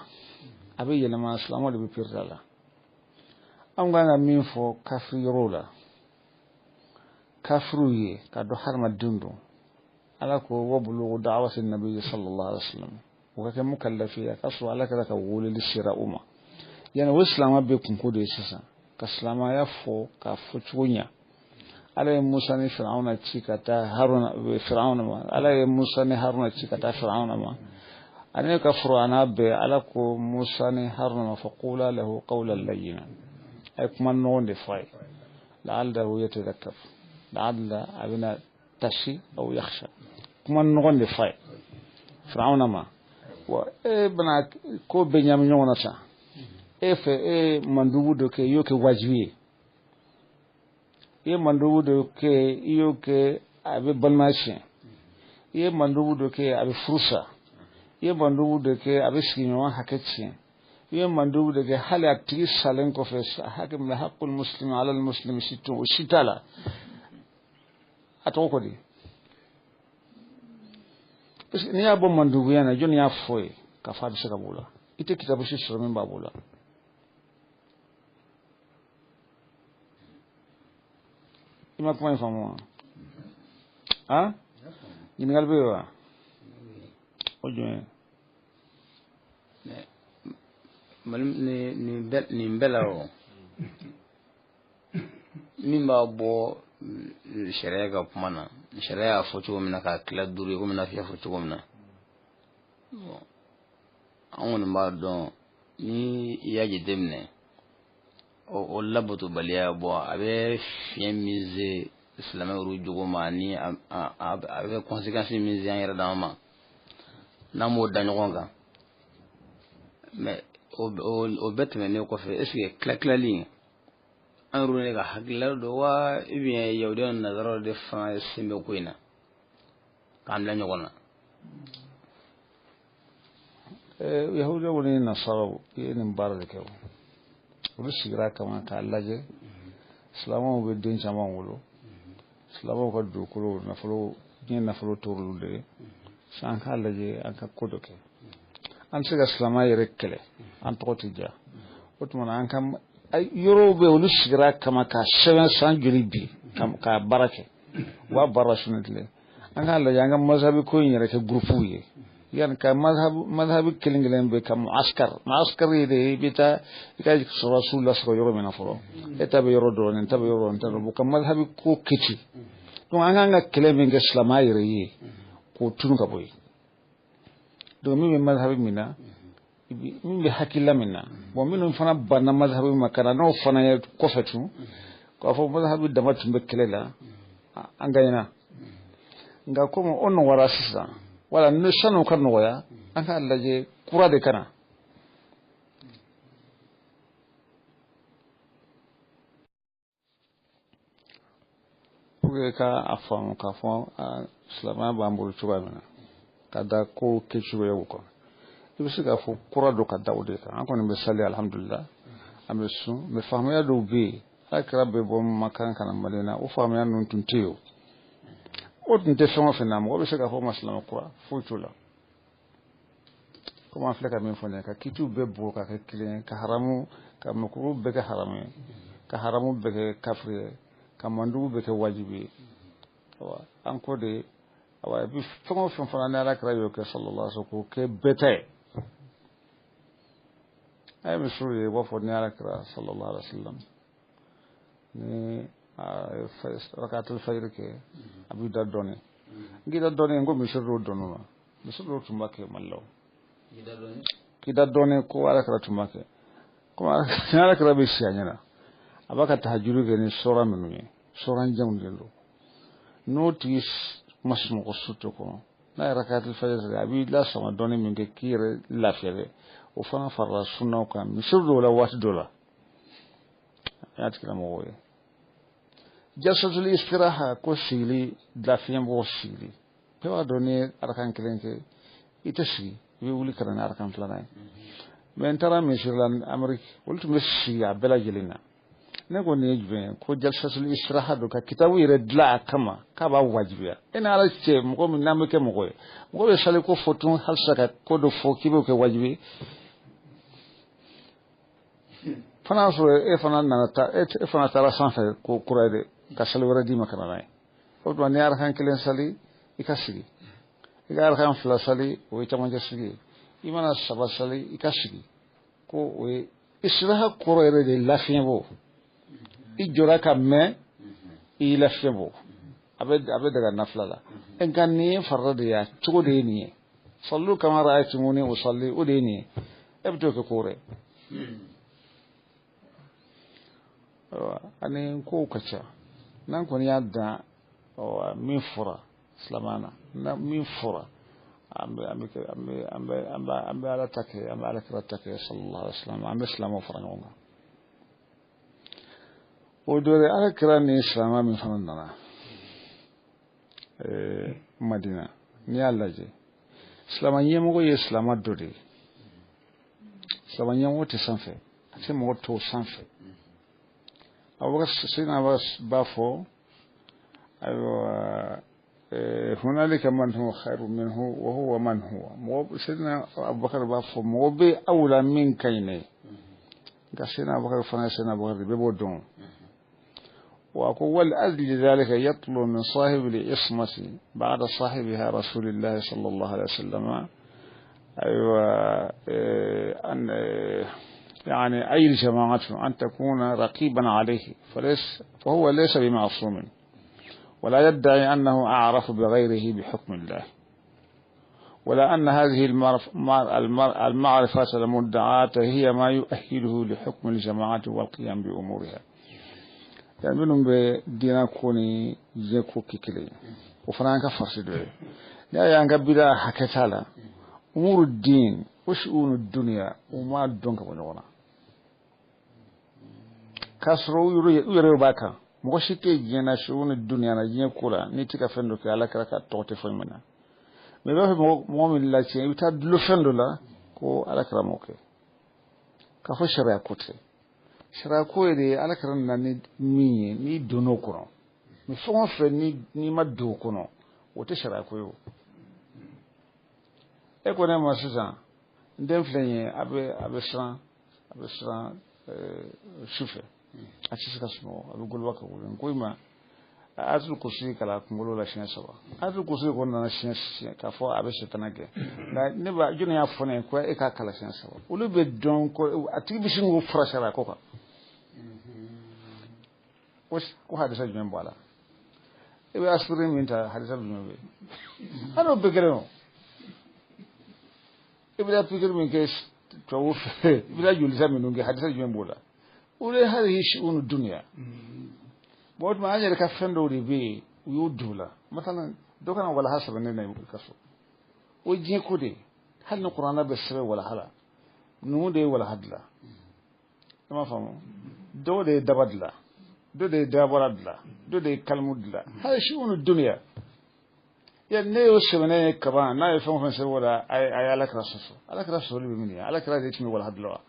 a bɛ yɛlɛma, silamɛw de bɛ perdre a la. Anw kan ka min fɔ kafiri yɔrɔw la, kafiriw ye k'a dɔn hadamadenw don, Ala ko wa bulughu da'wati nabi sallallahu alaihi wasallam, o ka kɛ mukallafi ye, a ka sɔrɔ Ala kɛra ka weleli sera o ma. Yani o silamɛ bɛ kunko de ye sisan, ka silamɛya fɔ k'a fɔ cogo ɲa. Ala ye Musa ni Firawuna ci ka taa Haruna Firawuna ma, Ala ye Musa ni Haruna ci ka taa Firawuna ma. Ani ka Firawuna bɛɛ, Ala ko Musa ni Haruna ma faqula lahu qawlan layyina, a ye kuma nɔgɔn de fɔ a ye, la'allahu yatadhakkar, la'alla a bɛna tasi aw yakhsha, kuma nɔgɔn de fɔ a ye Firawuna ma. Wa e bɛna ko bɛɛ ɲami ɲɔgɔn na sa, e fɛ e mandubu dɔ kɛ, i y'o kɛ wajibi ye, i ye mandubu dɔ kɛ, i y'o kɛ a bɛ balimaya tiɲɛ, i ye mandubu dɔ kɛ a bɛ furu sa, i ye mandubu dɔ kɛ a bɛ sigiɲɔgɔn hakɛ tiɲɛ, i ye mandubu dɔ kɛ hali a tigi salen kɔfɛ hakɛ min haqqul muslimi ala al muslimi si o si t'a la. A tɔgɔ ko di? Parce que n'i y'a bɔ mandubuya na, jɔnni y'a fɔ ye k'a fɔ a bɛ se ka b'o la? I tɛ kitabu si sɔrɔ min b'a b'o la. I ma kuma in faamu wa? Han? Ɲininkali bɛ yen wa? O jumɛn? Nin bɛɛ la o min b'a bɔ sariya ka kuma na, sariya y'a fɔ cogo min na k'a tila duuru ye, komi n'a y'a fɔ cogo min na, an kɔni b'a dɔn ni i y'a jateminɛ o labatobaliya bɔ a bɛ fiɲɛ min se silamɛ yɛrɛ jogo ma, ani a bɛ conséquence min se an yɛrɛ dama ma n'an m'o da ɲɔgɔn kan. Mais o bɛɛ tɛmɛnen kɔfɛ, est ce que tila-tilali an yɛrɛ de ka hakilila don wa, ou bien yahudiya ni nazaraw de fana sen bɛ ko in na k'an bila ɲɔgɔn na? Yahudiyaw ni nasaraw ye nin baara de kɛ o. Olu sigira kama k'a lajɛ, silamɛw bɛ den caman wolo, silamɛw ka dugukolo nafolo, diɲɛ nafolo t'olu de ye, an k'a lajɛ an ka ko dɔ kɛ. An tɛ se ka silamɛya yɛrɛ kɛlɛ, an tɔgɔ tɛ diya. O tuma na an ka yɔrɔw bɛ olu sigira kama k'a sɛbɛn san joli bi k'a baara kɛ, u b'a baara su ni tile. An k'a lajɛ an ka mazhabi ko in yɛrɛ kɛ gurupuw ye, yani ka mazhabi kelen kelen bɛ ka muaskar ye de, i bɛ taa i ka sɔrɔsiw lasɔrɔ yɔrɔ min na fɔlɔ, e ta bɛ yɔrɔ dɔ, nin ta bɛ yɔrɔ nin ta dɔ, ka mazhabi ko kɛ ten. Donc an k'an ka kɛlɛ min kɛ silamɛya yɛrɛ ye k'o tunu ka bɔ yen. Donc min bɛ mazhabi min na, min bɛ hakilila min na, bon minnu fana banna mazhabi ma ka na n'o fana ye kɔfɛ tun, k'a fɔ mazhabi dama tun bɛ kɛlɛ la, an gagnera. Nka komi o nɔgɔyara sisan, wala ni san'o ka nɔgɔya, an k'a lajɛ kura de ka na. Pour que ka a faamu k'a fɔ silamɛya b'an bolo cogoya min na, ka da ko kɛcogoyaw kan, i bɛ se k'a fɔ kura dɔ ka da o de kan. An kɔni bɛ sali alhamdulillah, an bɛ sun, mɛ faamuya dɔw bɛ yen, Ala kɛra bɛ bɔ Makan ka na Madina, o faamuya ninnu tun tɛ yen o. O tun tɛ fɛn o fɛn na, mɔgɔ bɛ se k'a fɔ ma silamɛ kura foyi t'o la. Komi an filɛ ka min fɔ nin ye, ka kitiw bɛɛ bɔ ka kɛ kelen ye, ka haramu, ka makuru bɛɛ kɛ haramu ye, ka haramu bɛɛ kɛ kafiri ye, ka mandugu bɛɛ kɛ wajibi ye. Awa an ko de, awa et puis fɛn o fɛn fana ni Ala kɛra y'o kɛ sallallahu alaihi wasallam, k'o kɛ bɛɛ ta ye. A ye misiriw ye, i b'a fɔ ni Ala kɛra sallallahu alaihi wasallam ni rakatul fajr kɛ, a b'i da dɔɔnin. N k'i da dɔɔnin, n ko misiri dɔw dɔnn'o ma, misiri dɔw tun b'a kɛ Mali la o. K'i da dɔɔnin ko Ala kɛra tun b'a kɛ. Komi Ala kɛra bɛ si a ɲɛna, a b'a ka tahajuru kɛ ni sɔra minnu ye, sɔra janw de don. N'o tigi ma sunɔgɔ su to kɔnɔ, n'a ye rakatul fajr kɛ, a b'i lasama dɔɔnin min kɛ k'i yɛrɛ lafiya dɛ, o fana farala sunnaw kan misiri dɔw la waati dɔ la. A y'a tigilamɔgɔw ye. Jalsatul istiraha ko sigili, lafiɲɛbɔ sigili. Bɛɛ b'a dɔn n'i ye arakan kelen kɛ, i tɛ sigi, i bɛ wuli ka na ni arakan filanan ye. Mɛ n taara misiri la Amérique, olu tun bɛ sigi a bɛɛ lajɛlen na. Ne ko nin ye jumɛn ye? Ko jalsatul istiraha don, ka kitabu yɛrɛ dilan a kama k'a b'a wajibiya. E ni Ala cɛ, mɔgɔ min n'an bɛ kɛ mɔgɔ ye, mɔgɔ bɛ sali ko fɔ tun halisa ka ko dɔ fɔ k'i b'o kɛ wajibi ye. Fana y'a sɔrɔ e fana nana taa, e fana taara sanfɛ ko kura ye dɛ, ka sali wɛrɛ d'i ma ka na n'a ye. O tuma n'i ye arakan kelen sali, i ka sigi, i ka arakan 2 sali, o ye camancɛ sigi ye. I mana 3 sali, i ka sigi, ko o ye istiraha kɔrɔ yɛrɛ de ye lafiɲɛ bɔ. I jɔra ka mɛn, i y'i lafiɲɛ bɔ. A bɛ daga nafila la. Nka nin ye farida de ye, a cogo de ye nin ye. Sallu kama ra'aytumuni usalli, o de ye nin ye. E bɛ t'o kɛ ko wɛrɛ. Ayiwa, ani kow ka ca. N'an kɔni y'a dan, min fɔra silamɛya na, min fɔra, an bɛ Ala ta kɛ, an bɛ Ala kira ta kɛ sallallahu alaihi wa sallam, an bɛ silamɛw fara ɲɔgɔn kan. O dɔ ye Ala kira ni silamɛ min fana nana Madina, n'i y'a lajɛ, silamɛ ɲɛmɔgɔ ye silamɛ dɔ de ye. Silamɛ ɲɛmɔgɔ tɛ sanfɛ, a tɛ mɔgɔ tɔw sanfɛ. Abubakar Sayyidina Abubakar b'a fɔ, ayiwa, hunalika man huwa khairu minhu wa huwa man huwa. Mɔgɔ Sayyidina Abubakar b'a fɔ mɔgɔ bɛ aw la min ka ɲi ne ye. Nka Sayyidina Abubakar fana ye Sayyidina Abubakar de, bɛɛ b'o dɔn. Wa ko wal ajli dhalika yatlu min sahibi al-ismati ba'da sahibiha rasulillahi sallallahu alaihi wasallam. Ayiwa, an يعني أي الجماعة أن تكون رقيبا عليه، فهو ليس بمعصوم ولا يدعي أنه أعرف بغيره بحكم الله، ولا أن هذه المعرفة المدعاة هي ما يؤهله لحكم الجماعة والقيام بأمورها. يعني منهم بدينا كوني زيكو كيكلي وفرانك فرسدوي لا يعني بلا حكتالا أمور الدين وشؤون الدنيا وما دونك ونغنا kasro yɛrɛ b'a kan. Mɔgɔ si tɛ diɲɛ na shu'unu dunya na diɲɛ ko la n'i tɛ ka fɛn dɔ kɛ Ala kɛra ka tɔgɔ tɛ fɔ min na. Mais i b'a fɛ mɔgɔ min latiɲɛ, i bɛ taa dulo fɛn dɔ la ko Ala kɛra m'o kɛ. K'a fɔ sariya ko tɛ. Sariya ko ye de Ala kɛra nana ni min ye n'i donn'o kɔnɔ. Mais fɛn o fɛn n'i ma don o kɔnɔ, o tɛ sariya ko ye o. E ko ne ma sisan, n den filɛ nin ye, a bɛ siran su fɛ. A tɛ se ka sunɔgɔ, a bɛ goloba ka wuli. N ko i ma, ayatul kursi kalan kunkolo la siɲɛ 3. Ayatul kursi kɔni nana siɲɛ k'a fɔ a bɛ sitana gɛn. Nka ne b'a jɔnni y'a fɔ ne ye ko e k'a kalan siɲɛ 3. Olu bɛ dɔn ko a tigi bɛ sin k'o fura sariya ko kan. Ko hadisa jumɛn bɔ a la? E bɛ aspirine min ta, hadisa jumɛn bɛ yen? Hali o bɛɛ kelen o. I bɛ taa pikiri min kɛ tubabu fɛ, i bɛ taa jolita minnu kɛ, hadisa jumɛn b'o la? O de ye hali shu'unu dunya. Bon, o tuma an yɛrɛ ka fɛn dɔw de bɛ yen, u y'o don o la. Masalan, dɔ kana walaha sɛbɛn ne na i ka so. O ye diɲɛ ko de ye. Hali ni kuranɛ bɛ sɛbɛn walaha la, numu de ye walaha dilan. I m'a faamu? Dɔw de ye daba dilan, dɔ de ye dabara dilan, dɔ de ye kalimu dilan. Hali shu'unu dunya. Ya ne y'o sɛbɛnnen ye kaban, n'a ye fɛn o fɛn sɛbɛn o la, a ye Ala kira sɔsɔ. Ala kira sɔsɔli bɛ min ye? Ala kira de tun bɛ walaha dilan wa?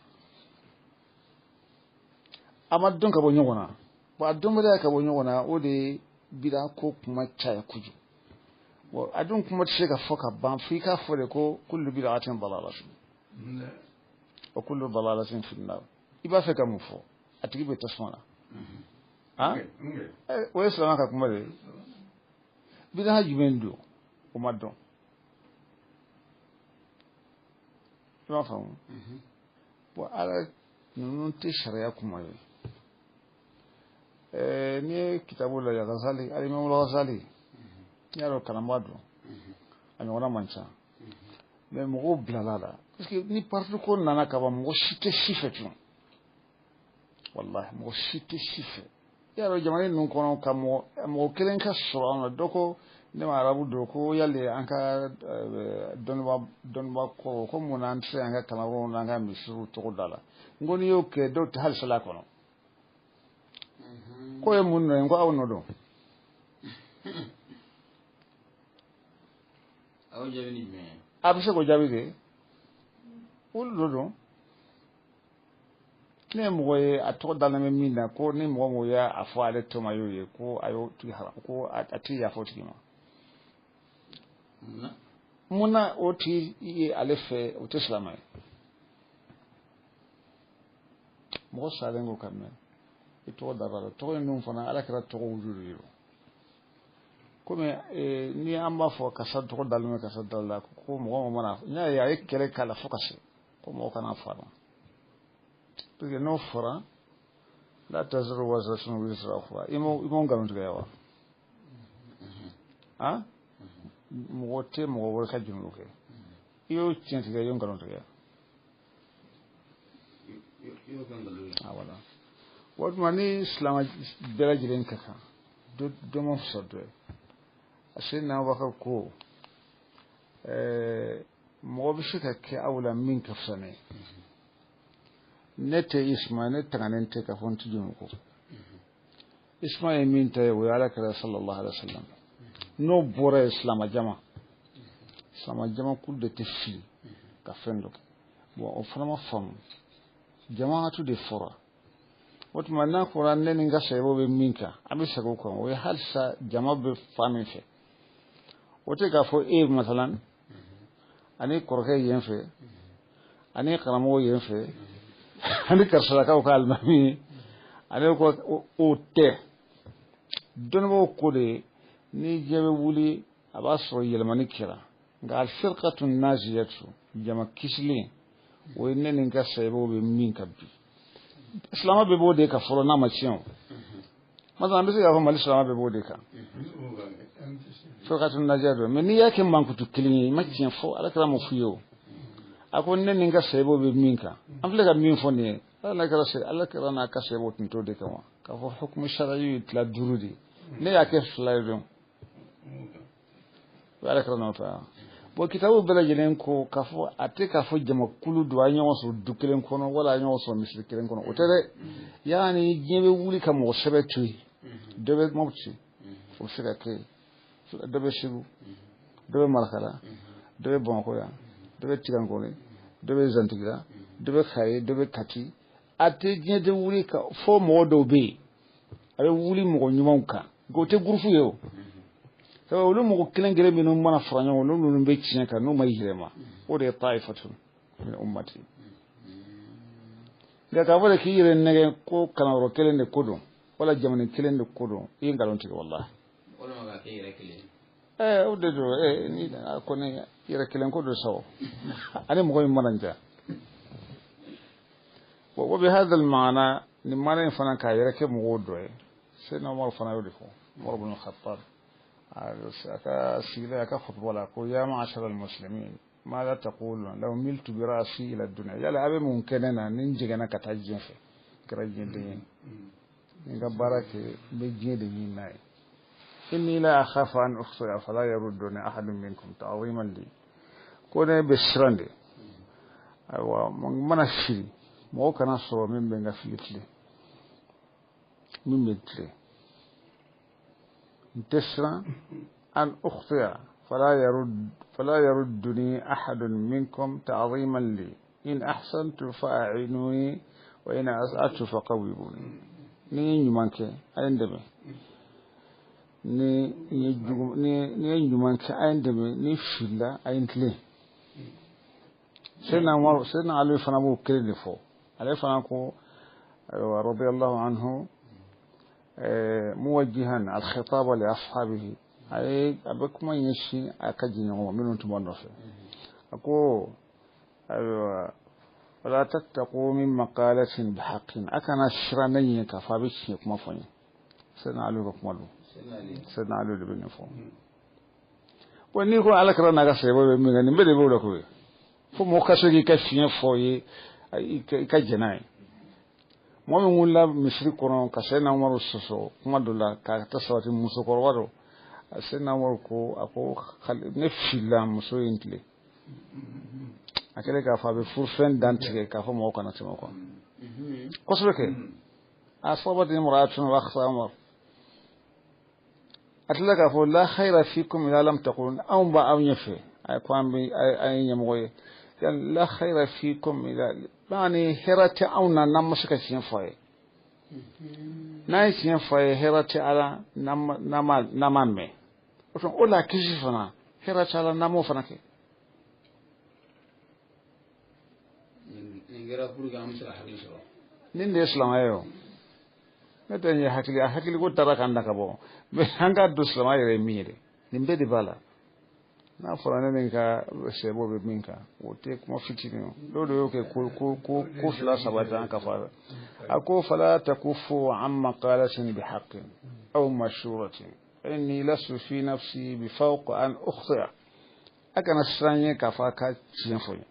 A ma dɔn ka bɔ ɲɔgɔn na. Bon, a dɔnbaliya ka bɔ ɲɔgɔn na, o de ye bida ko kuma caya kojugu. Bon, a dun kuma tɛ se ka fɔ ka ban f'i k'a fɔ de ko kullu bid'atin dalalatun wa kullu dalalatin fi nnar. I b'a fɛ ka mun fɔ? A tigi bɛ tasuma na. Han? O ye silamɛ ka kuma de ye. Bida jumɛn don? O ma dɔn. I b'a faamu? Bon, Ala ninnu tɛ sariya kuma ye. N'i ye kitabu lajɛ, Ghazali, Alimamu Ghazali, n'i y'a dɔn kalanbaa don, a ɲɔgɔnna man ca. Mais mɔgɔw bilala la. Parce que ni parti ko nana ka ban, mɔgɔ si tɛ si fɛ tun. Wallahi, mɔgɔ si tɛ si fɛ. I y'a dɔn jamana ninnu kɔnɔ ka mɔgɔ kelen ka sɔrɔ an na, dɔ ko ne ma arabu don ko yali an ka dɔnnibaa kɔrɔ ko mun na an tɛ se an ka kalanwɔrɔw n'an ka misiriw tɔgɔ da la. N ko n'i y'o kɛ, dɔw tɛ hali sali a kɔnɔ. Ko ye mun nɔ ye? N ko aw nɔ don. Aw jaabi ni jumɛn ye? A bɛ se k'o jaabi de. Olu dɔ don. Ne ye mɔgɔ ye a tɔgɔ dalen bɛ min na, ko ni mɔgɔ mɔgɔ y'a fɔ ale tɔma y'o ye, ko a y'o tigi haram, ko a tigi yafa o tigi ma. Mun na o tigi ye ale fɛ, o tɛ silamɛ ye. Mɔgɔ salen ko ka mɛn, i tɔgɔ dara la. Tɔgɔ ninnu fana, Ala kɛra tɔgɔ wuju de ye. Komi ni an b'a fɔ karisa tɔgɔ dalen bɛ karisa dalen la, ko mɔgɔ mana n y'a ye a ye kɛlɛ k'a la fo ka se ko mɔgɔ kana fɔ a ma, parce que n'o fɔra la taziru waziratun wizra ukhra, i m'o nkalon tigɛ wa? Han, mɔgɔ tɛ mɔgɔ wɛrɛ ka jurumu kɛ, i y'o tiɲɛ tigɛ, i y'o nkalon tigɛ. Ah voilà. O tuma ni silamɛ bɛɛ lajɛlen ka kan, dɔ ma fisa dɔ ye. Seydina Abubakar ko mɔgɔ bɛ se ka kɛ aw la min ka fisa ne ye. Ne tɛ Isma, ne tanganen tɛ k'a fɔ n tɛ jurumu ko. Isma ye min ta ye, o ye Ala kira sallallahu alaihi wa sallam. N'o bɔra yen, silamɛ jama, silamɛ jama kulu de tɛ fili ka fɛn dɔ kɛ. Bon, o fana ma faamu, jamaatu de fɔra. O tuma n'a fɔra ne ni n ka sahibaw bɛ min kan, an bɛ segin o kan, o ye halisa jama bɛ fan min fɛ. O tɛ k'a fɔ e masalan ani kɔrɔkɛ yen fɛ, ani karamɔgɔ yen fɛ, ani karisalakaw ka alimami, ale ko o tɛ. Dɔnnibaaw ko de ni diɲɛ bɛ wuli, a b'a sɔrɔ yɛlɛmani kɛra, nka alfirqatu najiyatu, jama kisilen, o ye ne ni n ka sahibaw bɛ min kan bi. Silamɛ bɛɛ b'o de kan fɔlɔ, n'a ma tiɲɛ o. Masalan an bɛ se k'a fɔ Mali silamɛ bɛɛ b'o de kan, firqatu najiya don. Mais n'i y'a kɛ mankutu kelen ye, i ma tiɲɛ fɔ. Ala kira ma f'u ye o, a ko ne ni n ka sahibaw bɛ min kan, an filɛ ka min fɔ nin ye, Ala kira n'a ka sahibaw tun t'o de kan wa? K'a fɔ hukumu sariya ye tila 5 de ye, ne y'a kɛ 2 ye dɔrɔn, o ye Ala kira nɔfɛ wa? Bon, kitabu bɛɛ lajɛlen ko k'a fɔ a tɛ k'a fɔ jamakulu don, a ye ɲɔgɔn sɔrɔ du kelen kɔnɔ wala a ye ɲɔgɔn sɔrɔ misiri kelen kɔnɔ, o tɛ dɛ. Yaani diɲɛ bɛ wuli ka mɔgɔ sɛbɛ to yen, dɔ bɛ Mopti, o bɛ se ka kɛ, dɔ bɛ Segu, dɔ bɛ Marakala, dɔ bɛ Bamakɔ yan, dɔ bɛ Tigankɔni, dɔ bɛ Zantigila, dɔ bɛ Kayi, dɔ bɛ Kati. A tɛ diɲɛ tɛ wuli ka fɔ mɔgɔ dɔw bɛ yen, a bɛ wuli mɔgɔ ɲumanw kan, nka o tɛ gurufu ye o. Sabu olu mɔgɔ kelen kelen minnu mana fara ɲɔgɔn kan, n'olu bɛ tiɲɛ kan, n'u ma yɛlɛma, o de ye ta'ifatun min ummati. Nka k'a fɔ de k'i yɛrɛ nɛgɛ ko kalanyɔrɔ kelen de ko don, wala jamana kelen de ko don, i ye nkalon tigɛ walahi. Walima k'a kɛ yɛrɛ kelen. O de don, ni a kɔni yɛrɛ kelen ko don sa o. Ani mɔgɔ min mana ja. Wa bi hadha al-ma'na, nin maana in fana k'a yɛrɛ kɛ mɔgɔw dɔ ye. Seydina Umar fana y'o de fɔ, Umar ibn al-Khattab. A ka sigila a ka khutba la ko ya ma'ashara al-muslimin madha taqulun law miltu bi ra'si ila ad-dunya, yala a bɛ mun kɛ ne na ni n jiginna ka taa diɲɛ fɛ, kɛra diɲɛ den ye, ni n ka baara kɛ, n bɛ diɲɛ de ɲini n'a ye. Inni la akhafu an ukhti'a fala yarudduni ahadun minkum ta'ziman li, ko ne bɛ siran de, ayiwa n mana fili, mɔgɔ kana sɔrɔ min bɛ n ka fili tilen, min bɛ tilen, n tɛ siran an ukhti'a fala yarudduni ahadun minkum ta'ziman li, in ahsantu fa'inuni wa in asa'tu faqawwimuni. Ni n ye ɲuman kɛ, a ye n dɛmɛ, ni n ye ɲuman kɛ, a ye n dɛmɛ, ni filila, a ye n tilen. Seydina Ali fana b'o kelen de fɔ. Ale fana ko ayiwa radiyallahu anhu muwajjihan al-khitaba li ashabihi, a bɛ kuma ɲɛsin a ka jɛɲɔgɔn ma minnu tun b'a nɔfɛ. A ko ayiwa wala tattaqu min maqalatin bihaqqin, a kana siran ne ɲɛ k'a fɔ a bɛ tiɲɛ kuma fɔ n ye. Seydina Ali ka kuma don, Seydina Ali de bɛ nin fɔ. Bon, n'i ko Ala kira n'a ka sahibaw bɛ min kɛ, nin bɛɛ de b'o la koyi. Fo mɔgɔ ka se k'i ka fiɲɛ fɔ ye, i ka jɛn n'a ye. Mɔgɔ min wulila misiri kɔnɔ ka Seydina Umaru sɔsɔ kuma dɔ la k'a ta sabati musokɔrɔba dɔ, Seydina Umaru ko a ko ne filila, muso ye n tilen. A kɛlen k'a fɔ a bɛ furufɛn dantigɛ k'a fɔ mɔgɔw kana tɛmɛ o kan. Kosɛbɛ kɛ. Asabat imra'atun wa akhta Umar. A tilala k'a fɔ la khayra fikum idha lam taqulun, anw b'aw ɲɛfɛ, a ko an bɛ an ye ɲɛmɔgɔ ye. La khayra fikum idha, yani hɛrɛ tɛ anw na n'an ma se ka tiɲɛ fɔ a ye. N'a ye tiɲɛ fɔ a ye, hɛrɛ tɛ ala n'an m'a mɛn. O tuma o la kisi fana, hɛrɛ tɛ ala n'an m'o fana kɛ. Nin kɛra pour que an bɛ se ka hakili sɔrɔ. Nin de ye silamɛya ye o. Ne tɛ n ye hakili a hakili ko taara k'an da ka bɔ mais an k'a dɔn silamɛya yɛrɛ ye min ye dɛ, nin bɛɛ de b'a la. N'a fɔra ne ni n ka sɛbɛw bɛ min kan, o tɛ kuma fitinin ye. Dɔw de y'o kɛ ko ko ko ko fila saba tan ka fɔ a ko fala takufu an maqalatin bihaqqin aw mashuratin inni lastu fi nafsi bi fawqa an ukhti'a. A kana siran ɲɛ k'a fɔ a ka tiɲɛ fɔ n ye,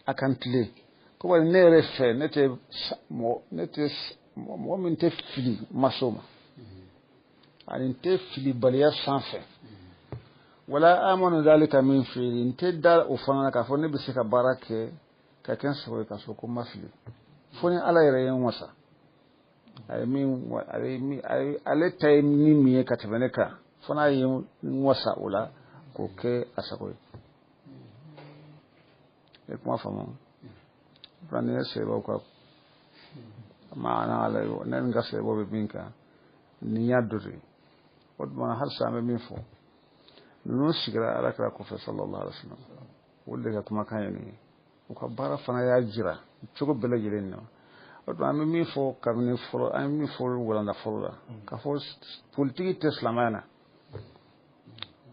a kan tilen ko bari ne yɛrɛ fɛ ne tɛ mɔgɔ, ne tɛ mɔgɔ min tɛ fili maso ma, ani n tɛ filibaliya sanfɛ. Wala amanu dhalika min fi'li, n tɛ da o fana na k'a fɔ ne bɛ se ka baara kɛ ka kɛ n sago ye k'a sɔrɔ ko n ma fili, fo ni Ala yɛrɛ ye n wasa. A ye min, ale ye min, ale ta ye ni min ye ka tɛmɛ ne kan, fo n'a ye n wasa o la k'o kɛ a sago ye. I ye kuma faamu? Fana ni ye sɛbɛw ka maana ala ye, ne ni n ka sɛbɛw bɛ min kan, nin y'a dɔ de ye. O tuma halisa an bɛ min fɔ, ninnu sigira Ala kira kɔfɛ sallallahu alaihi wasallam, olu de ka kumakan ye nin ye. U ka baara fana y'a jira cogo bɛɛ lajɛlen na. O tuma an bɛ min fɔ kabini fɔlɔ, an ye min fɔ walanda fɔlɔ la, k'a fɔ politiki tɛ silamɛya na.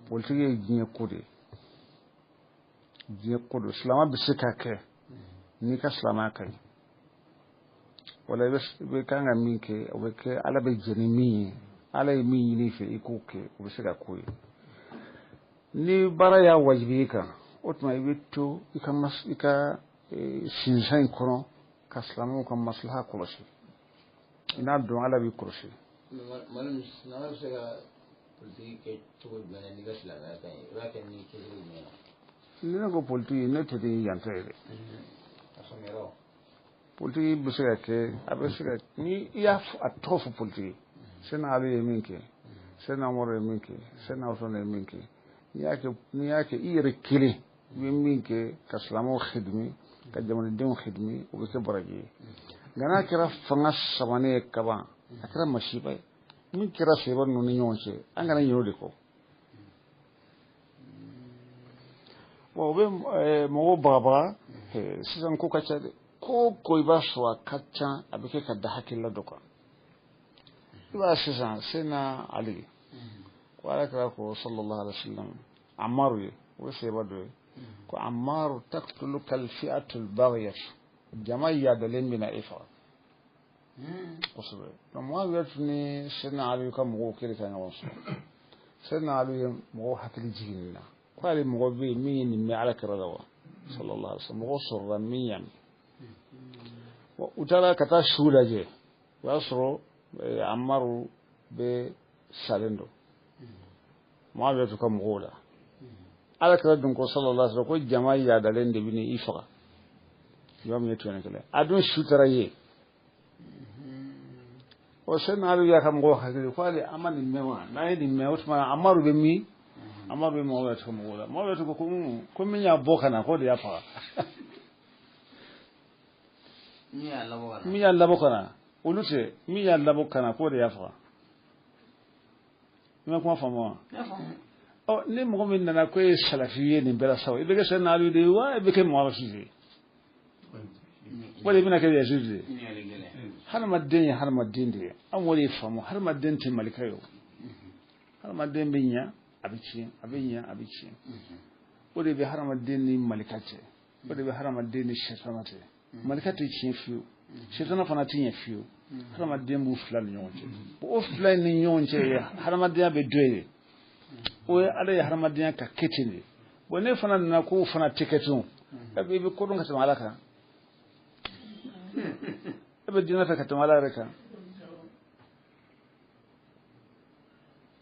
Politiki ye diɲɛ ko de ye, diɲɛ ko don. Silamɛ bɛ se ka kɛ n'i ka silamɛya ka ɲi, wala i bɛ kan ka min kɛ, o bɛ kɛ Ala bɛ jɛn ni min ye, Ala ye min ɲini i fɛ i k'o kɛ, o bɛ se ka k'o ye. Ni baara y'a wajibi i kan, o tuma i bɛ to i ka i ka sinsan in kɔnɔ ka silamɛw ka maslaha kɔlɔsi. I n'a dɔn Ala b'i kɔlɔsi. Silamɛ bɛ se ka politiki kɛ cogo jumɛn na n'i ka silamɛya ka ɲi, i b'a kɛ ni kɛcogo jumɛn na? Ni ne ko politiki, ne tɛ yan ta ye dɛ. Politiki bɛ se ka kɛ, a bɛ se ka, ni i y'a a tɔgɔ fɔ politiki, Sena Ali ye min kɛ, Sena Umaru ye min kɛ, Sena Usman ye min kɛ, n'i y'a kɛ i yɛrɛ kelen, i bɛ min kɛ ka silamɛw xidimi, ka jamanadenw xidimi, o bɛ kɛ baraji ye. Nka n'a kɛra fanga sabanan ye kaban, a kɛra masiba ye. Min kɛra sɛbɛn ninnu ni ɲɔgɔn cɛ, an kana ɲinɛ o de kɔ. Bon, o bɛ mɔgɔw bagabaga sisan, ko ka ca dɛ. Ko ko i b'a sɔrɔ a ka ca, a bɛ kɛ ka da hakilila dɔ kan. I b'a sisan Sena Ali ko Ala kira ko sallallahu alaihi wasallam Amaru ye, o ye sɛbɛn dɔ ye, ko Amaru taqtuluka al-fi'atu al-baghiyah, jama yadalen bɛna e faga. Kosɛbɛ. Donc Muawiya tun ni Sena Ali ka mɔgɔw kɛlen ka ɲɔgɔn sɔrɔ. Sena Ali ye mɔgɔw hakili jigin nin na, ko ale mɔgɔ bɛ yen min ye nin mɛn Ala kira la wa sallallahu alaihi wasallam, mɔgɔ sɔrɔla min y'a mɛn. U taara ka taa su lajɛ, o y'a sɔrɔ Amaru bɛ salen don Muawiya tun ka mɔgɔw la. Ala kira dun ko sallallahu alaihi wasallam ko jama yadalen de bɛ i faga, jama min ye tɔɲɔ kɛlɛ, a dun su taara yen. O Sena Ali y'a ka mɔgɔw hakili ko ale an ma nin mɛn wa, n'an ye nin mɛn o tuma Amaru bɛ min? Amaru bɛ Muawiya tun ka mɔgɔw la. Muawiya tun ko ko min y'a bɔ ka na k'o de y'a faga. Min y'a labɔ ka na, olu tɛ, min y'a labɔ ka na k'o de y'a faga. I ma kuma faamu wa? Ɔ ni mɔgɔ min nana ko e ye salafi ye nin bɛɛ la sa, i bɛ kɛ Sena Ali de ye wa i bɛ kɛ Muawiya de ye? Wala i bɛna kɛ Yazid de ye? Hadamaden ye hadamaden de ye, an k'o de faamu. Hadamaden tɛ malika ye o. Hadamaden bɛ ɲa, a bɛ tiɲɛ, a bɛ ɲa, a bɛ tiɲɛ. O de bɛ hadamaden ni malika cɛ, o de bɛ hadamaden ni sɛtana cɛ. Malika tɛ tiɲɛ fiyewu, sɛtana fana tɛ ɲɛ fiyewu. Hadamaden b'u fila ni ɲɔgɔn cɛ. O fila in ni ɲɔgɔn cɛ ye hadamadenya bɛ dɔ ye. O ye Ala ye hadamadenya ka kɛ ten de. Bon ne fana nana k'o fana tɛ kɛ ten. I bɛ kodɔn ka tɛmɛ Ala kan. E bɛ diinɛ fɛ ka tɛmɛ Ala yɛrɛ kan.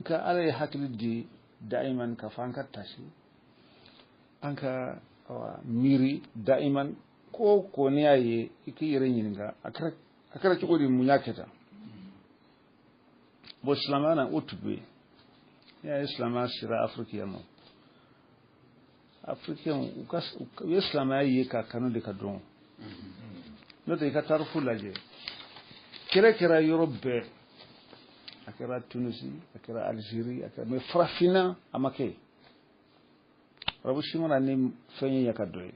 Nka Ala ye hakili di daiman ka fɔ an ka tasi, an ka miiri daiman. Ko ko n'i y'a ye i k'i yɛrɛ ɲininka a kɛra cogo di, mun y'a kɛ tan. Bon silamɛya na o tun bɛ yen. N'i y'a ye silamɛya sera Afiriki yan nɔ, Afirikɛnw u ye silamɛya ye k'a kanu de ka dɔn. N'o tɛ i ka tarifu lajɛ, kɛlɛ kɛra yɔrɔ bɛɛ, a kɛra Tunisi, a kɛra Algérie, a kɛra, mais farafinna a ma kɛ. Arabu si mana ni fɛn ye ka dɔ ye.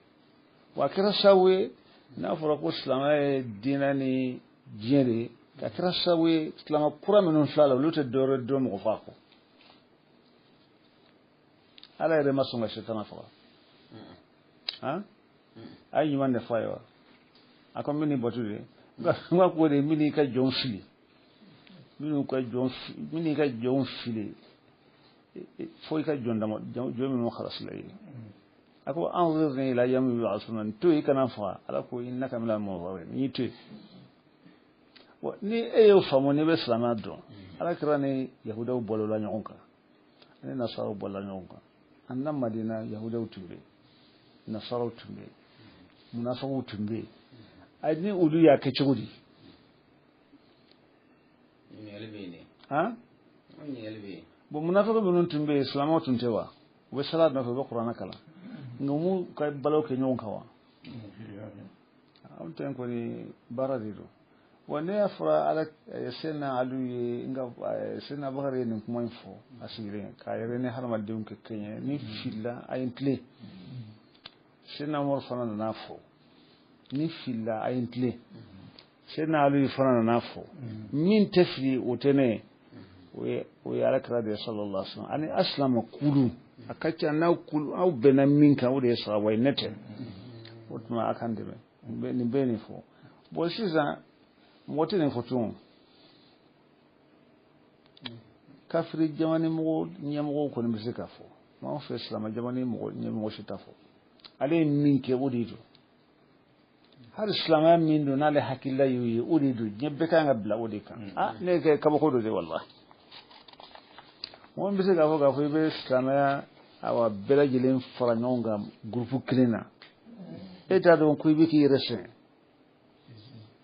Wa a kɛra sababu ye n'a fɔra ko silamɛya ye diinɛ ni diɲɛ de ye, A kɛra sababu ye silamɛ kura minnu filɛ la, olu tɛ dɔwɛrɛ dɔn mɔgɔ fa kɔ. Ala yɛrɛ ma sɔn ka sitana faga. Han, a ye ɲuman de fɔ a ye wa? A ko n bɛ nin bato de, n ka ko de, n bɛ n'i ka jɔn fili, minnu ka jɔn, minnu ka jɔnw fili, fo i ka jɔn dama jɔn minnu halasila ye. A ko anzirni ila yawmi yub'athun, n to yen, i kana faga. Ala ko innaka minal munzirin, n y'i to yen. Ni e y'o faamu, n'i bɛ silamɛya dɔn, Ala kira ni yahudaw bɔlɔla ɲɔgɔn kan, ani nasaraw bɔlɔla ɲɔgɔn kan. An na Madina, yahudaw tun bɛ yen, nasaraw tun bɛ yen, munafakiw tun bɛ yen. Ayi, ni olu y'a kɛ cogo di? Ɲininkali bɛ yen dɛ. Han? O ɲininkali bɛ yen. Bon, munafiki minnu tun bɛ yen, silamɛw tun tɛ wa? U bɛ sala nɔfɛ, u bɛ kuranɛ kalan, nka u m'u ka balaw kɛ ɲɔgɔn kan wa? Anw ta in kɔni baara de don wa. Ne y'a fɔra Ala Sena Aliyu ye, n ka Sena Abubakar ye nin kuma in fɔ a sigilen k'a yɛrɛ ni hadamadenw kɛ kɛɲɛ ni filila, a ye n tilen. Sena Umaru fana nana fɔ, ni filila, a ye n tilen. Sena Aliyu fana nana fɔ, min tɛ fili, o tɛ ne ye, o ye Ala kira de ye sallallahu alaihi wasallam, ani asilama kulu a ka ca n'aw kulu, aw bɛnna min kan, o de ye sahaba ye, ne tɛ. O tuma a kan dɛmɛ nin bɛɛ nin fɔ. Bon, sisan mɔgɔ tɛ nin fɔ tun. Kafiri jamana mɔgɔ ɲɛmɔgɔw kɔni bɛ se k'a fɔ, anw fɛ silamɛ jamana mɔgɔ ɲɛmɔgɔ si t'a fɔ. Ale ye min kɛ, o de don. Hali silamɛya min don, n'ale hakilila y'o ye, o de don. Diɲɛ bɛɛ kan ka bila o de kan. Ah, ne kɛ kabako dɔ de, walahi. Mɔgɔ min bɛ se k'a fɔ i bɛ silamɛya awa bɛɛ lajɛlen fara ɲɔgɔn kan gurupu kelen na, e t'a dɔn ko i bɛ k'i yɛrɛ sɛgɛn.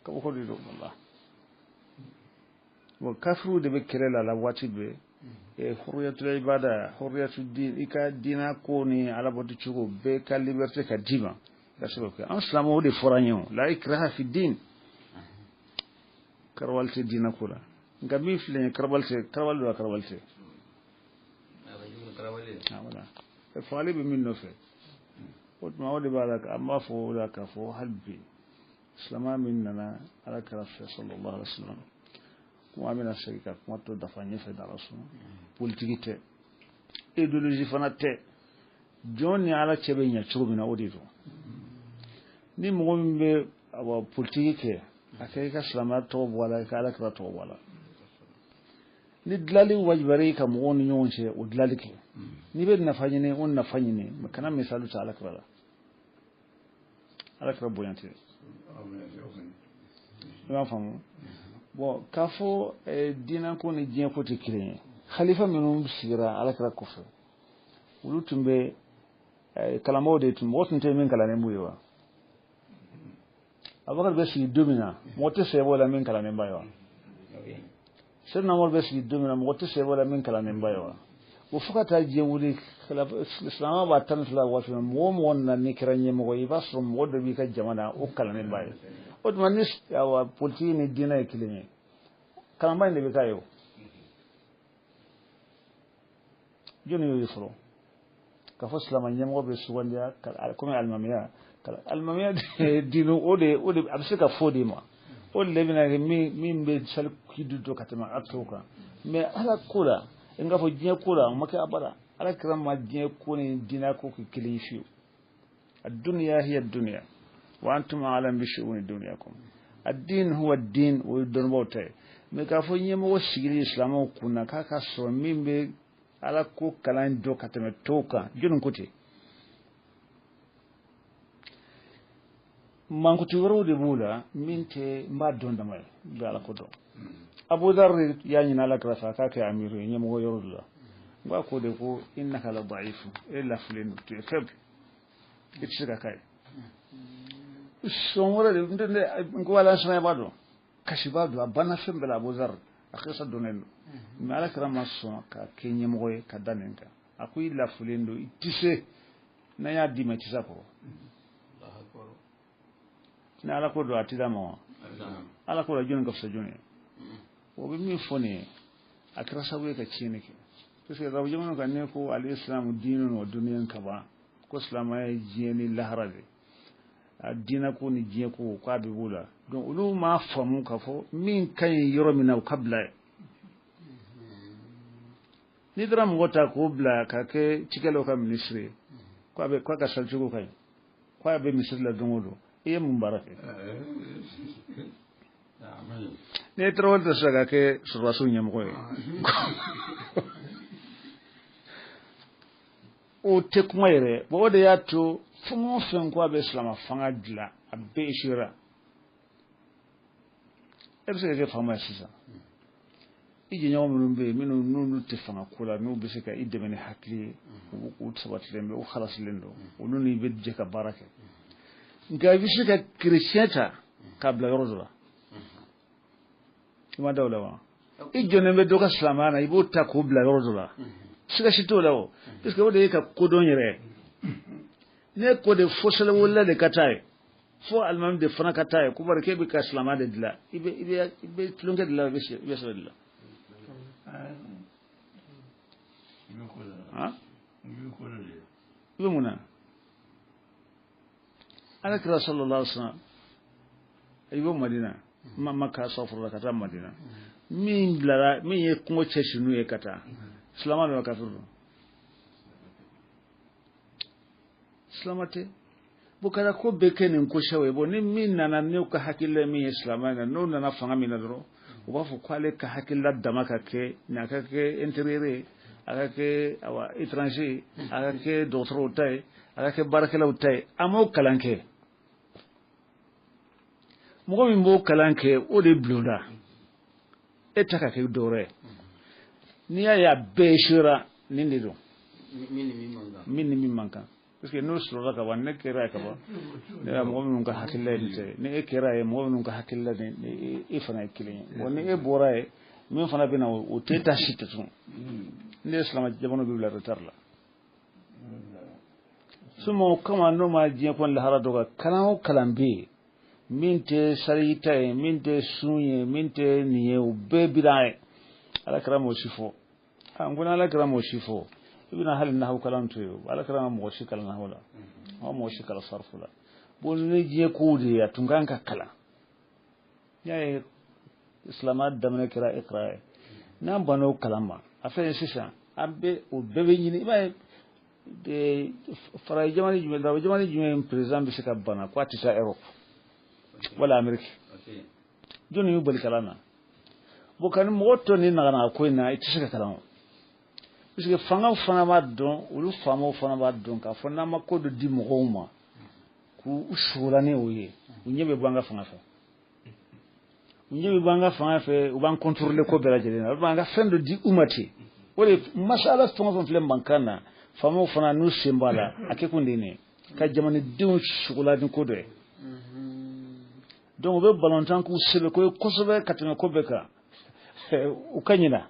Kabako de don, walahi. Bon, kafiriw de bɛ kɛlɛ la waati bɛɛ. Hurriyatul ibada, hurriyatul din, i ka diinɛ ko ni alabatu cogo bɛɛ ka liberté ka d'i ma ka se k'o kɛ. An silamɛw, o de fɔra an ye, o la ikraha fi din, karawali tɛ diinɛ ko la. Nka min filɛ nin ye, karabali tɛ, karabali don wa? Karabali tɛ. Ah, voilà, fagali bɛ min nɔfɛ, o tuma o de b'a la. An b'a fɔ o la k'a fɔ hali bi, silamɛya min nana Ala kira fɛ sallallahu alaihi wa sallam, kuma bɛna segin ka kuma tɔ dafa ɲɛfɛ n'Ala sɔnna. Politiki tɛ, idéologie fana tɛ. Jɔn ni Ala cɛ bɛ ɲɛ cogo min na, o de don. Ni mɔgɔ min bɛ awa politiki kɛ, a kɛ i ka silamɛya tɔgɔ bɔ a la, i ka Ala kira tɔgɔ bɔ a la. Ni dilali wajibara i ka mɔgɔw ni ɲɔgɔn cɛ, o dilali kɛ. N'i bɛ nafa ɲini, o nafa ɲini, mais kana misali ta Ala kira la. Ala kira bonya tɛ, i b'a faamu. Bon, k'a fɔ diinɛ ko ni diɲɛ ko tɛ kelen ye, khalifa minnu sigira Ala kira kɔfɛ, olu tun bɛ kalanbaaw de tun, mɔgɔ tun tɛ min kalannen b'u ye wa? Abubakar bɛ sigi don min na, mɔgɔ tɛ sɛbɛ la min kalannen ba ye wa? Sɛdina Umaru bɛ sigi don min na, mɔgɔ tɛ sɛbɛ la min kalannen ba ye wa? O fo ka taa diɲɛ wuli, silamɛya b'a 12 waati min, mɔgɔ o mɔgɔ nana n'i kɛra ɲɛmɔgɔ ye, i b'a sɔrɔ mɔgɔ dɔ b'i ka jama na, o kalannen ba ye. O tuma ni awa politiki ni diinɛ ye kelen ye, kalanba in de bɛ k'a ye. O jɔnni y'o ye fɔlɔ k'a fɔ silamɛ ɲɛmɔgɔ bɛ sugandiya komi alimamiya? Alimamiya diinɛ, o de a bɛ se ka fɔ o de ma, o de bɛna kɛ min bɛ sali kidu dɔ ka tɛmɛ a tɔw kan. Mais Ala ko la, n k'a fɔ diɲɛ ko la, o ma kɛ abada. Ala kira ma diɲɛ ko ni diinɛ ko kɛ kelen ye fiyewu. الدنيا هي الدنيا وأنتم أعلم بشؤون دنياكم، الدين هو الدين. O ye dɔnnibaaw ta ye. Mais k'a fɔ ɲɛmɔgɔ sigili silamɛw kunna k'a ka sɔrɔ min bɛ Ala ko kalan dɔn ka tɛmɛ tɔw kan, jɔnni ko ten? Mankutu wɛrɛw de b'u la min tɛ n b'a dɔn dama ye, n bɛ Ala ko dɔn. Abu Dhar y'a ɲini Ala kira fɛ a k'a kɛ amiru ye, ɲɛmɔgɔ yɔrɔ dɔ la. N b'a ko de ko innaka la da'ifu, e lafulen don, tu es faible, i tɛ se ka k'a ye. Sɔn wɛrɛ de n tɛ n ko ala sɔnna b'a dɔn, kasi b'a dɔn, a banna fɛn bɛɛ la. Abu Dhar a kisa dɔnnen don, mais Ala kira ma sɔn ka kɛ ɲɛmɔgɔ ye ka da nin kan. A ko i lafulen don, i tɛ se, n'an y'a d'i ma, i tɛ se a kɔrɔ. Ni Ala ko don, a ti d'a ma wa? Ala ko la, jɔnni ka fisa jɔnni ye? O bɛ min fɔ nin ye, a kɛra sababu ye ka tiɲɛni kɛ, parce que arabu jamanaw kan, ne ko al islamu diinun wa duniyan ka ban ko silamɛya ye diɲɛ ni lahara de. Diinɛ ko ni diɲɛ ko k'a bɛ b'o la. Donc olu m'a faamu k'a fɔ min ka ɲi yɔrɔ min na o ka bila yen. N'i taara mɔgɔ ta k'o bila ka kɛ cikɛlaw ka minisiri ye, k'a bɛ k'a ka salicogo ka ɲi, k'a bɛ misiri la don o don, i ye mun baara kɛ? N'i ye Tarawele ta sisan ka kɛ sɔrɔdasiw ɲɛmɔgɔ ye, o tɛ kuma yɛrɛ. Bon, o de y'a to fɛn o fɛn ko a bɛ silamɛ fanga dilan, a bɛɛ échouera. E bɛ se ka kɛ faama ye sisan, i jɛɲɔgɔn minnu bɛ yen, minnu n'olu tɛ fanga ko la, n'u bɛ se ka i dɛmɛ ni hakili ye, u sabatilen bɛ, u halasilen don, olu n'i bɛ jɛ ka baara kɛ. Nka i bɛ se ka kerecɛn ta k'a bila yɔrɔ dɔ la, i ma da o la wa? I jɔnnen bɛ dɔ ka silamɛya na, i b'o ta k'o bila yɔrɔ dɔ la, siga si t'o la o, parce que o de ye ka kodɔn yɛrɛ. Ne ko de fo sɛlɛwolila de ka taa ye, fo alimami de fana ka taa ye, ko bari k'e bɛ ka silamɛya de dilan, i bɛ tulonkɛ de la, i bɛ sɛbɛ de la. I bɛ mun na? Ala kira sallallahu alaihi wasallam, i bɛ Madina, Maka sɔfɔrɔ ka taa Madina, min bilara, min ye kungo cɛsi n'u ye ka taa, silamɛ don kafir don? Silamɛ tɛ. Bon, kɛra ko bɛɛ kɛ nin ko sɛw ye. Bon, ni min nana n'u ka hakilila min ye silamɛ na, n'o nana fanga min na dɔrɔn, u b'a fɔ k'ale ka hakilila dama ka kɛ nin, a ka kɛ intérieur ye, a ka kɛ awa étranger ye, a ka kɛ dɔgɔtɔrɔw ta ye, a ka kɛ baarakɛlaw ta ye. A m'o kalan kɛ. Mɔgɔ min b'o kalan kɛ, o de bulonda e ta ka kɛ dɔwɛrɛ ye. N'i y'a ye a bɛɛ échouera, nin de don, min ni min man kan. Parce que n'o sɔrɔla ka ban, ne kɛra ye ka ban, ne ka mɔgɔ minnu ka hakilila ye nin tɛ, ni e kɛra ye mɔgɔ minnu ka hakilila ni e fana ye kelen ye. Bon, ni e bɔra ye, min fana bɛ na, o tɛ taa si tɛ tun. Ne ye silamɛ jamana bɛ bila retard la. Suma o kama, n'o ma diɲɛ kɔni lahara dɔ kan, kalan o kalan bɛ yen min tɛ sariya ta ye, min tɛ sun ye, min tɛ nin ye, o bɛɛ bida ye. Ala kɛra m'o si fɔ. N ko n'Ala kɛra m'o si fɔ, i bɛna hali nahawu kalan to yen. Ala kɛra ma mɔgɔ si kalan nahawu la, a ma mɔgɔ si kalan sarifu la. Bon, ni diɲɛ kow de ye, a tun kan ka kalan. N'i y'a ye silamɛya daminɛ kɛra ikra ye, n'an banna o kalan ma, a filɛ sisan, an bɛ o bɛɛ bɛ ɲini. I b'a ye farajɛ jamana jumɛn, daraba jamana jumɛn président bɛ se ka bana ko a tɛ taa Europe wala Amérique? Jɔnni y'u bali kalan na? Bon, ka ni mɔgɔ tɔ ni naganaga ko in na, i tɛ se ka kalan o. Parce que fangaw fana b'a dɔn, olu faamaw fana b'a dɔn k'a fɔ n'an ma ko dɔ di mɔgɔw ma k'u sogola ni o ye, u ɲɛ bɛ bɔ an ka fanga fɛ, u ɲɛ bɛ bɔ an ka fanga fɛ, u b'an contrôler ko bɛɛ lajɛlen na, u b'an ka fɛn dɔ di u ma ten. O de masala fɛn o fɛn filɛ mankan na, faamaw fana n'u sen b'a la, a kɛ kun de ye nin ye, ka jamanadenw sogola ni ko dɔ ye. Donc u bɛ balontan k'u sɛbɛ ko ye kosɛbɛ ka tɛmɛ ko bɛɛ kan, u ka ɲina.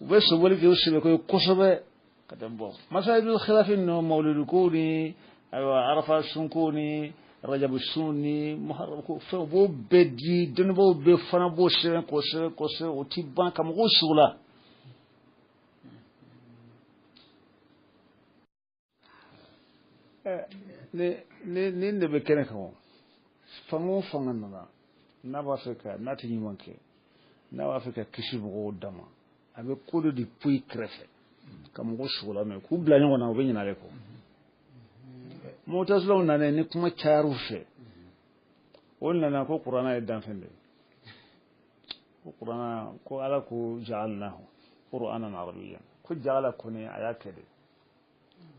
U bɛ soboli kɛ u sɛbɛ ko ye kosɛbɛ ka tɛmɛ. Bɔ masayidu khilafi ninnu, mawuludu ko ni ayiwa arafa sun ko ni rajabu sun ni muharram ko, fɛn u b'o bɛɛ di dɔnnibaaw bɛɛ fana b'o sɛbɛn k'o sɛbɛn k'o sɛbɛn, o ti ban ka mɔgɔw sogola. Ni de bɛ kɛnɛ kan o, fanga o fanga nana n'a b'a fɛ ka, n'a tɛ ɲuman kɛ, n'a b'a fɛ ka kisi mɔgɔw dama, a bɛ ko dɔ de poyi kɛrɛfɛ ka mɔgɔw sogola n'o ye, k'u bila ɲɔgɔn na, u bɛ ɲinɛ ale kɔ. Mutazilaw nana ni kuma cayar'u fɛ, o nana ko kuranna ye danfɛn de ye, ko kuranna ko Ala ko ja'alnahu qur'anan arabiyyan, ko ja'ala kɔni a y'a kɛ de.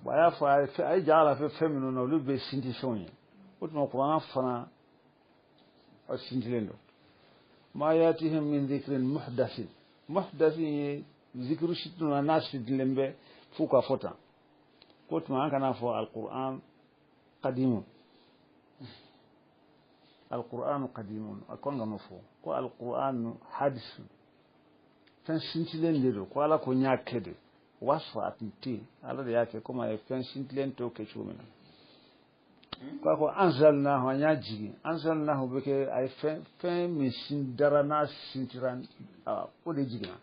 Bon, a y'a fɔ a ye ja'ala fɛ fɛn minnu na, olu bɛ sinti fɛnw ye, o tuma kuranna fana sintilen don. Ma yatihim min dhikrin muhdathin, muhdathin ye zikiru si tun na n'a sintilen bɛ f'u ka fɔ tan. Ko tuma an kana fɔ alquran qadimun, alquran qadimun, a ko an kana fɔ ko alquran hadisun, fɛn sintilen de don, ko Ala ko n y'a kɛ de, o b'a sɔrɔ a tun tɛ yen, Ala de y'a kɛ komi a ye fɛn sintilen tɔw kɛ cogo min na. K'a ko anzalnahu, an y'a jigin, anzalnahu bɛ kɛ a ye fɛn min sin dara n'a sintira, o de jiginna.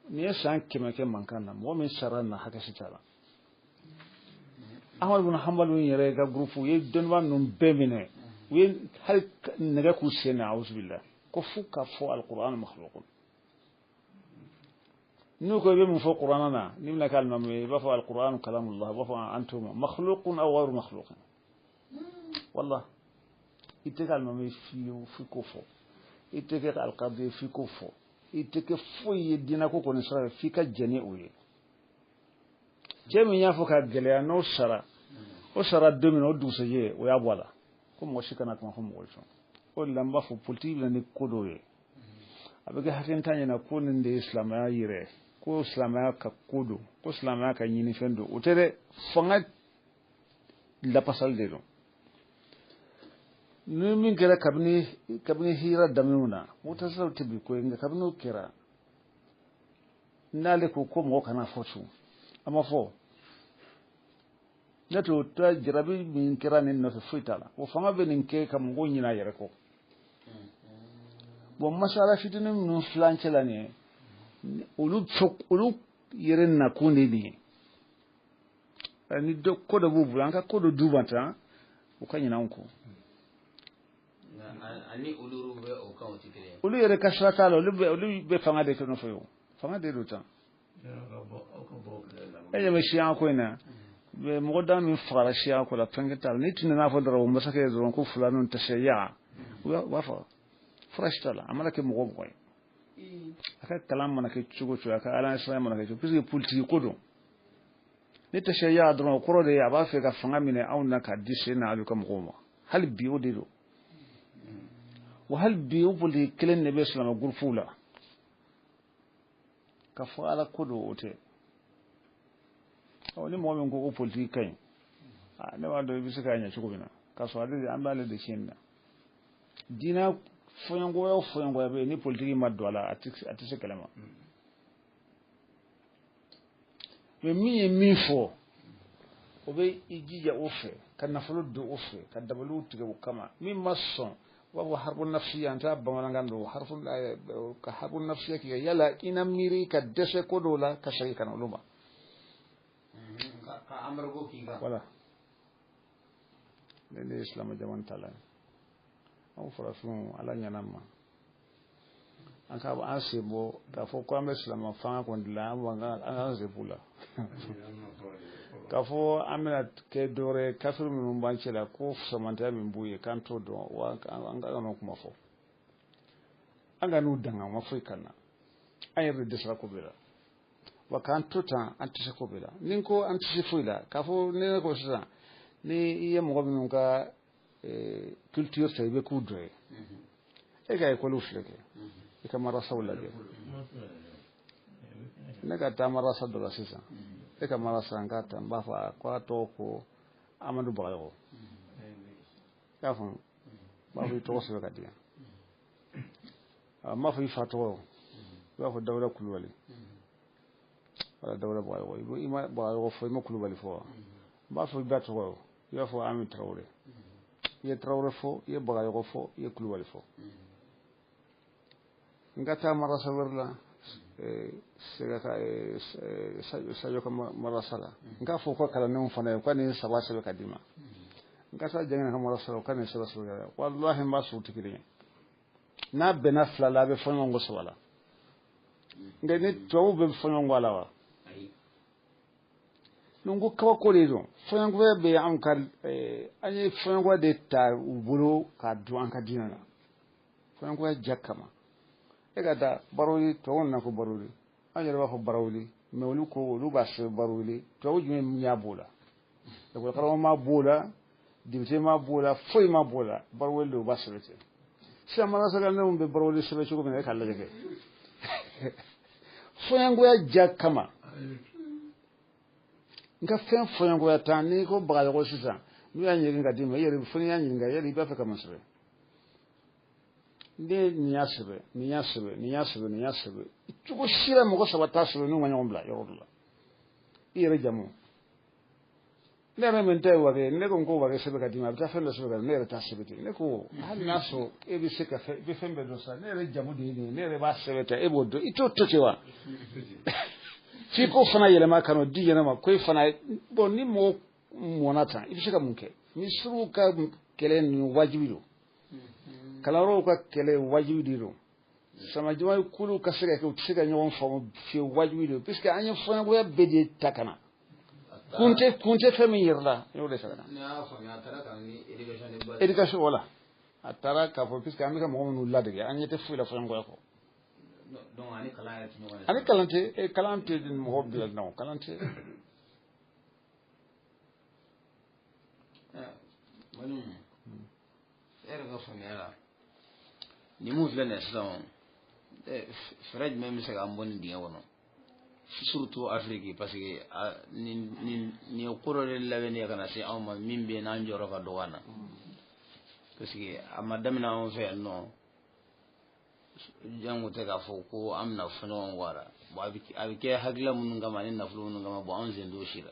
N'i ye san 100 kɛ mankan na, mɔgɔ min sara na hakɛ si t'a la. Ahmad ibn Hanbal yɛrɛ ka groupe u ye dɔnnibaa ninnu bɛɛ minɛ, u ye hali nɛgɛ k'u sen na, awuzubillah, ko fo ka fɔ alquran makhluqun. N'u ko i bɛ mun fɔ Qur'an na, n'i bɛna kɛ alimami ye, i b'a fɔ alquran kalamullah, i b'a fɔ antum makhluqun aw ghayru makhluqin. Wallah, i tɛ kɛ alimami ye fiyewu f'i k'o fɔ, i tɛ kɛ alqadi ye f'i k'o fɔ, i tɛ kɛ foyi ye diinɛ ko kɔni sira fɛ f'i ka jɛn ni o ye. Cɛ min y'a fɔ ka gɛlɛya, n'o sara, o sara don min na, o dugusɛjɛ o y'a bɔ a la ko mɔgɔ si kana kuma fɔ mɔgɔ ye sɔn. O de la n b'a fɔ politiki bɛ na ni ko dɔw ye, a bɛ kɛ hakilintan ɲɛna ko nin de ye silamɛya yɛrɛ, ko silamɛya ka ko don, ko silamɛya ka ɲinifɛn don. O tɛ dɛ, fanga lapasali de don. Ni min kɛra kabini hira daminɛw na, mutasilaw tɛ bi ko ye, nka kabini o kɛra, n'ale ko ko mɔgɔ kana fɔ tun, a ma fɔ. Ne t'o ta jarabi min kɛra nin nɔfɛ foyi t'a la. O fanga bɛ nin kɛ ka mɔgɔw ɲinɛ a yɛrɛ kɔ. Bon, masala fitinin minnu filancɛ la nin ye, olu yɛrɛ nakun de nin ye. Ni ko dɔ b'u bolo, an ka ko dɔ d'u ma tan, u ka ɲinɛ anw kɔ. Ani olu bɛ o kan, o tɛ kelen ye. Olu yɛrɛ ka sira t'a la, olu bɛ fanga de kɛ nɔfɛ o. Fanga de don tan. E ɲɛ bɛ siya ko in na, mɔgɔ da min fagara siya ko la, fɛn t'a la. N'i tun nana fɔ dɔrɔn o masakɛ ye dɔrɔn ko fulani tɛ se ya, u b'a fɔ fura si t'a la. A mana kɛ mɔgɔ o mɔgɔ ye, a ka kalan mana kɛ cogo o cogo, a ka ala ɲɛsiranɲɛ mana kɛ cogo, puisque politiki ko don. Ne tɛ se ya dɔrɔn, o kɔrɔ de ye a b'a fɛ ka fanga minɛ anw na k'a di sen na alu ka mɔgɔw ma. Hali bi o de don. Wa hali bi o politiki kelen de bɛ silamɛ gurupuw la. Ka fɔ ala ko don, o tɛ. Ɔ, ni mɔgɔ min ko ko politiki ka ɲi, ne b'a dɔn i bɛ se k'a ɲɛ cogo min na, k'a sɔrɔ ale de an b'ale de tiɲɛni na. Diinɛ fɔɲɔgɔnya o fɔɲɔgɔnya bɛ yen, ni politiki ma don a la, a tɛ se kɛlɛ ma. Mais min ye min fɔ, o bɛ i jija o fɛ, ka nafolo don o fɛ, ka dabaliw tigɛ o kama. Min ma sɔn, u b'a fɔ harbu nafsiya, an t'a bamanankan don, ka harbu nafsiya k'i yala i na miiri ka dɛsɛ ko dɔw la ka segin ka na olu ma. Ka embargo k'i kan. Voilà. Ne ye silamɛ jamana ta la ye. Anw farafinw, ala ɲɛna ma. An ka an sen bɔ k'a fɔ ko an bɛ silamɛ fanga kɔni dilan, an k'an sen b'u la. K'a fɔ an bɛna kɛ dɔwɛrɛ ye, kafiri minnu b'an cɛ la, ko samantɛya min b'u ye, k'an t'o dɔn, wa an ka n'o kuma fɔ. An ka n'u danga, ma foyi kan na. An yɛrɛ de dɛsɛra ko bɛɛ la. Wa k'an to tan, an tɛ se ko bɛɛ la. Ni n ko an tɛ se foyi la, k'a fɔ ne ko sisan, ni i ye mɔgɔ minnu ka culture ta, i bɛ k'u dɔ ye. E ka ekɔliw filɛ kɛ, i ka marasaw lajɛ. Ne ka taa marasa dɔ la sisan, e ka marasa n k'a ta, n b'a fɔ ko a tɔgɔ ko Amadu Bagayogo. I y'a faamu? N b'a fɔ i tɔgɔ sɛbɛn ka di yan. N b'a fɔ i fa tɔgɔ, i b'a fɔ Dawuda Kulubali. Wala Dawuda Bagayogo, i ma Bagayogo fɔ, i ma Kulubali fɔ wa? N b'a fɔ i ba tɔgɔ, i b'a fɔ Ami Tarawele. I ye Tarawele fɔ, i ye Bagayogo fɔ, i ye Kulubali fɔ. N ka taa marasa wɛrɛ la, Sega ka Sadio ka marasa la, n k'a fɔ u ka kalandenw fana ye k'a nin saba sɛbɛn ka d'i ma. N ka taa Jangina ka marasa la, u ka nin saba sɛbɛn ka d'i ma. Walahi n b'a sɔrɔ u tɛ kelen ye. N'a bɛnna fila la, a bɛ fɔ ɲɔgɔn kɔ saba la. Nka ni tubabuw bɛ fɔ ɲɔgɔn kɔ a la wa? Ni n ko kabako de don, fɔɲɔgɔnkɔya bɛ anw ka, an ye fɔɲɔgɔnkɔya de ta u bolo k'a don an ka diinɛ na. Fɔɲɔgɔnkɔya ja kama. E ka taa Barawuli, tubabuw nana ko Barawuli, an yɛrɛ b'a fɔ Barawuli, mais olu ko olu b'a sɛbɛn Barawuli. Tubabu jumɛn y'a b'o la? Ekɔli karamɔgɔ ma b'o la, député ma b'o la, foyi ma b'o la. Barawuli de u b'a sɛbɛn ten. Sisan marasakalandenw bɛ Barawuli sɛbɛn cogo min na, e k'a lajɛ kɛ. Fɔɲɔgɔnkɔya ja kama. N ka fɛn fɔɲɔgɔnkɔya tan, n'i ko Bagayogo sisan, n'u y'a ɲininka ka d'i ma, i yɛrɛ fo n'i y'a ɲininka, yali i b'a fɛ ka mun sɛbɛn? Ne nin y'a sɛbɛn, nin y'a sɛbɛn, nin y'a sɛbɛn, nin y'a sɛbɛn. Cogo si la mɔgɔ saba t'a sɛbɛn n'u ma ɲɔgɔn bila yɔrɔ dɔ la. I yɛrɛ jamu. Ne yɛrɛ min ta ye Wage, ne ko n ko Wage sɛbɛn ka d'i ma, a bɛ taa fɛn dɔ sɛbɛn ka di, ne yɛrɛ t'a sɛbɛn ten. Ne ko hali n'a sɔrɔ e bɛ se ka fɛn, i bɛ fɛn bɛɛ dɔn sa, ne yɛrɛ jamu de ye nin ye, ne yɛrɛ b'a sɛbɛn ten, e b'o dɔn, i t'o to ten wa? F'i k'o fana yɛlɛma ka n'o di yɛrɛ ma, ko e fana, bon, ni mɔgɔ mɔna tan, i bɛ se ka mun kɛ? Misiriw ka kɛlɛ ninnu wajibi don, kalanyɔrɔw ka kɛlɛ wajibi de don, samajama kuluw ka se ka kɛ, u tɛ se ka ɲɔgɔn faamu fiyewu, wajibi don, puisque an ye fɔɲɔgɔnya bɛɛ de ta ka na. Kun tɛ fɛn min yɛrɛ la, n y'o de ta ka na. Éducation, voilà. A taara k'a fɔ puisque an bɛ ka mɔgɔ minnu ladege, an ɲɛ tɛ foyi la fɔɲɔgɔnya kɔ. Donc ani kalan yɛrɛ tɛ ɲɔgɔn ye. Ani kalan tɛ, kalan tɛ mɔgɔ bila nɔ, kalan tɛ. Malimu, e yɛrɛ ka faamuya la, nin mun filɛ nin ye sisan, fɛɛrɛ jumɛn bɛ se k'an bɔ nin dingɛ kɔnɔ, surtout Afrique, parce que nin ye ko dɔ de labɛnnen ye ka na se anw ma min bɛ yen n'an jɔyɔrɔ ka dɔgɔ an na, parce que a ma daminɛ anw fɛ yan nɔ, jango tɛ k'a fɔ ko an bɛna fɔ ɲɔgɔn kɔ a la. Bon, a bɛ kɛ hakilila minnu kama ani nafolo minnu kama, bon, anw sen t'o si la.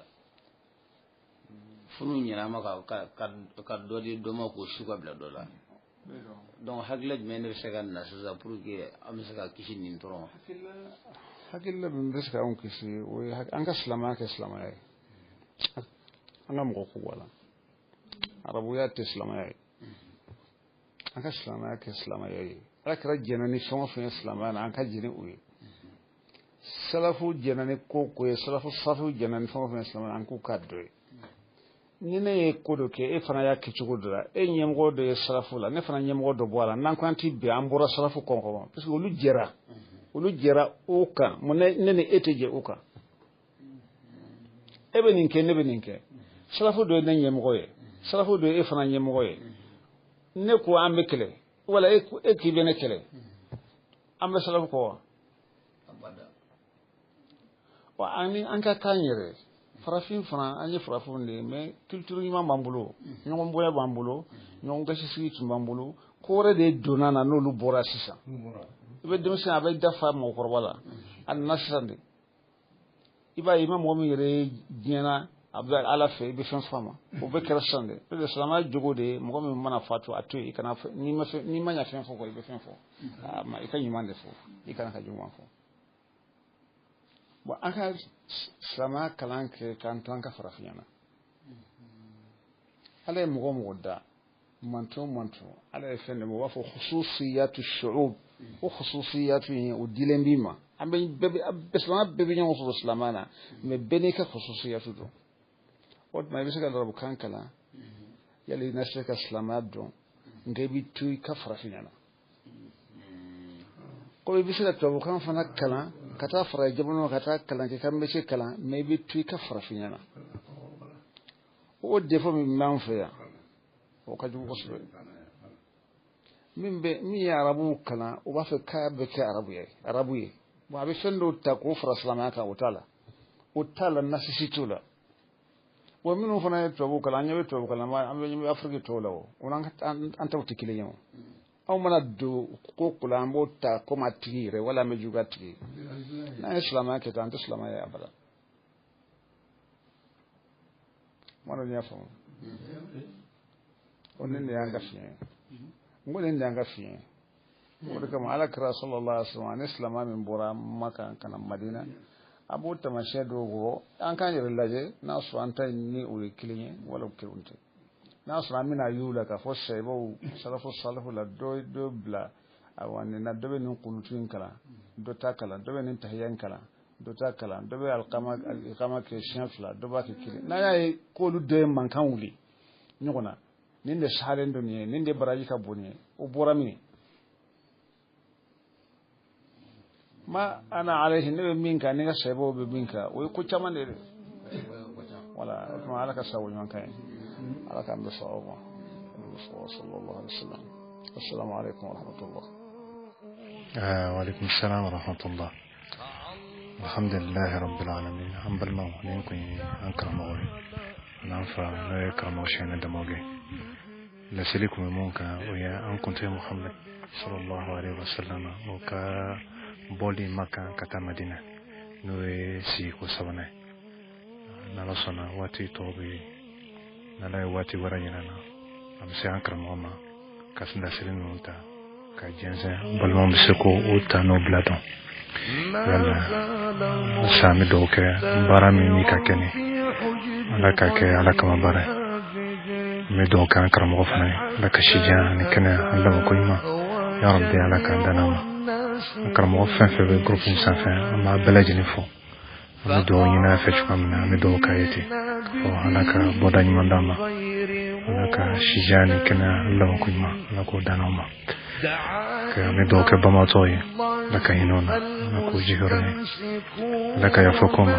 Fo n'u ɲinɛ an ma ka dɔ di dɔ ma k'o su ka bila dɔ la. Donc hakilila jumɛn de bɛ se ka na sisan pour que an bɛ se ka kisi nin tɔɔrɔ ma? Hakilila min bɛ se k'anw kisi, o ye an ka silamɛya kɛ silamɛya ye, an ka mɔgɔ ko bɔ a la. Arabuya tɛ silamɛya ye, an ka silamɛya kɛ silamɛya ye. Ala kɛra jɛnna ni fɛn o fɛn ye silamɛya na, an ka jɛn ni o ye. Salafu jɛnna ni ko o ko ye, salafu safu jɛnna ni fɛn o fɛn ye silamɛya na, an k'u k'a dɔ ye. Ni ne ye ko dɔ kɛ, e fana y'a kɛ cogo dɔ la, e ɲɛmɔgɔ dɔ ye salafu la, ne fana ɲɛmɔgɔ dɔ bɔ a la, n'an ko an ti bɛn, an bɔra salafu kɔn, parce que olu jɛra o kan. Mun ne ni e tɛ jɛ o kan? E bɛ nin kɛ, ne bɛ nin kɛ. Salafu dɔ ye ne ɲɛmɔgɔ ye, salafu dɔ ye e fana ɲɛmɔgɔ ye. Ne ko an bɛ kɛlɛ, wala e k'i bɛ ne kɛlɛ, an bɛ salafu kɔ wa? Wa an ka kan yɛrɛ, farafin fana, an ye farafinw de ye, mais culture ɲuman b'an bolo, ɲɔgɔn bonya b'an bolo, ɲɔgɔn gasisigi tun b'an bolo. Ko wɛrɛ de donna na n'olu bɔra sisan. I bɛ denmisɛn, a bɛ dafa mɔgɔkɔrɔba la, a nana sisan de. I b'a ye, i ma mɔgɔ min yɛrɛ ye diɲɛ na, a bɛ Ala fɛ, i bɛ fɛn fɔ a ma, o bɛɛ kɛra sisan de. Parce que silamɛya jogo de ye, mɔgɔ min mana fatu, a to yen, i kana, n'i ma ɲɛ fɛn fɔ kɔ, i bɛ fɛn fɔ a ma, i ka ɲuman de fɔ, i kana ka juguman fɔ. Bon, an ka silamɛya kalan kɛ k'an to an ka farafinya na. Ala ye mɔgɔ o mɔgɔ da, manton o manton, Ala ye fɛn de ma, u b'a fɔ khususiyatu shu'ub. O khususiyatu in, o dilen b'i ma. An bɛ silamɛya bɛɛ bɛ ɲɔgɔn sɔrɔ silamɛya na, mais bɛɛ n'i ka khususiyatu don. O tuma i bɛ se ka arabukan kalan, yali i na se ka silamɛya dɔn, nka i bɛ to i ka farafinya na. Ko i bɛ se ka tubabukan fana kalan, ka taa fara jamanaw, ka taa kalan kɛ, ka métier kalan, mais i bɛ to i ka farafinya na. O défaut min b'an fɛ yan, o ka jugu kosɛbɛ. Min ye arabuw kalan, o b'a fɛ k'a bɛ kɛ arabu ye. Bon, a bɛ fɛn dɔw ta k'o fara silamɛya kan, o t'a la, o t'a la, nasisi t'o la. Wa minnu fana ye tubabuw kalan, an ɲɛ bɛ tubabu kalan, an bɛ Afiriki tɔw la, o n'an taw tɛ kelen ye o. Anw mana don ko ko la, an b'o ta komi a tigi yɛrɛ, wala an bɛ juguya tigi. N'an ye silamɛya kɛ tan, an tɛ silamɛya ye abada. Mana nin y'a faamu, o nin de y'an ka fiɲɛ ye. N ko nin de y'an ka fiɲɛ ye. O de kama Ala kira sallallahu alaihi wasallam, ani silamɛ min bɔra Maka ka na Madina, a b'o taamasiyɛn dɔw bɔ, an k'an yɛrɛ lajɛ n'a sɔrɔ an ta in ni o ye kelen ye wala o kelenw tɛ. N'a sɔrɔ an bɛna y'u la k'a fɔ sahibaw salafu salihu la, dɔ bila awa nin na, dɔ bɛ nin kunutu in kalan, dɔ t'a kalan, dɔ bɛ nin tahiya in kalan, dɔ t'a kalan, dɔ bɛ alikama kɛ siɲɛ fila, dɔ b'a kɛ kelen. N'a y'a ye k'olu dɔ ye mankan wuli ɲɔgɔn na, nin de sahalen don nin ye, nin de baraji ka bon nin ye, o bɔra min? Ma ana alayhi, ne bɛ min kan, ne ka sahibaw bɛ min kan, o ye ko caman de ye dɛ. Wala, o tuma Ala ka sago ɲuman kan ye. Ala k'an bɛ sababu ma. Sallallahu alaihi wasallam. Assalamu alaikum wa rahmatullah. Wa alaikum salam wa rahmatullah. Alhamdulillahi rabbil alamin. An balimaw, nin kun ye an karamɔgɔ ye, n'an fa n'o ye karamɔgɔ Sɛnɛ Damɔgɛ. Laseli kun bɛ mun kan, o ye an kuntigi Muhamad sallallahu alaihi wasallam, o ka bɔli Maka ka taa Madina, n'o ye sigiko sabanan ye. N'Ala sɔnna, waati tɔ bɛ yen, n'Ala ye waati wɛrɛ ɲin'an na, an bɛ se an karamɔgɔ ma ka laseli ninnu ta ka jɛnsɛn, balimaw bɛ se k'o ta n'o bila dɔn. Yala sisan an bɛ dugawu kɛ baara min ni ka kɛ nin Ala k'a kɛ Ala kama baara ye. An bɛ dugawu kɛ an karamɔgɔ fana ye, Ala ka si jan ani kɛnɛya ani labanko ɲuman, ya Rabbi, Ala k'an danna ma. An karamɔgɔ fɛn fɛn bɛ groupe in sanfɛ, an b'a bɛɛ lajɛlen fo. An bɛ dugawu ɲini a fɛ cogoya min na, an bɛ dugawu k'a ye ten fɔ Ala ka bɔda ɲuman d'an ma, Ala ka si jan ni kɛnɛya ani labanko ɲuman, Ala k'o d'an ma. An bɛ dugawu kɛ banbaatɔw ye, Ala ka hinɛ u na, Ala k'u jigiyɔrɔ ye, Ala ka yafa k'u ma.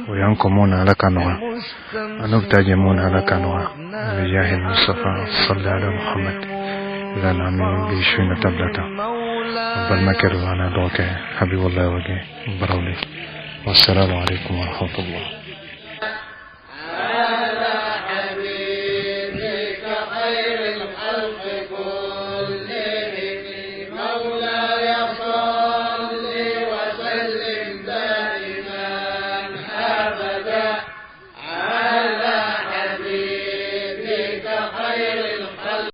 O y'an kɔ mun na, Ala ka nɔgɔya an n'u bɛ taa jɛ mun na, Ala ka nɔgɔya. Bijahi Mustafa salli ala Muhammad. Idan an bɛ bi su in na ta bila tan. An balimakɛ don, an n'a dɔgɔkɛ Habibulayi Wage Barawuli. Wassalamu alaikum warahmatullah.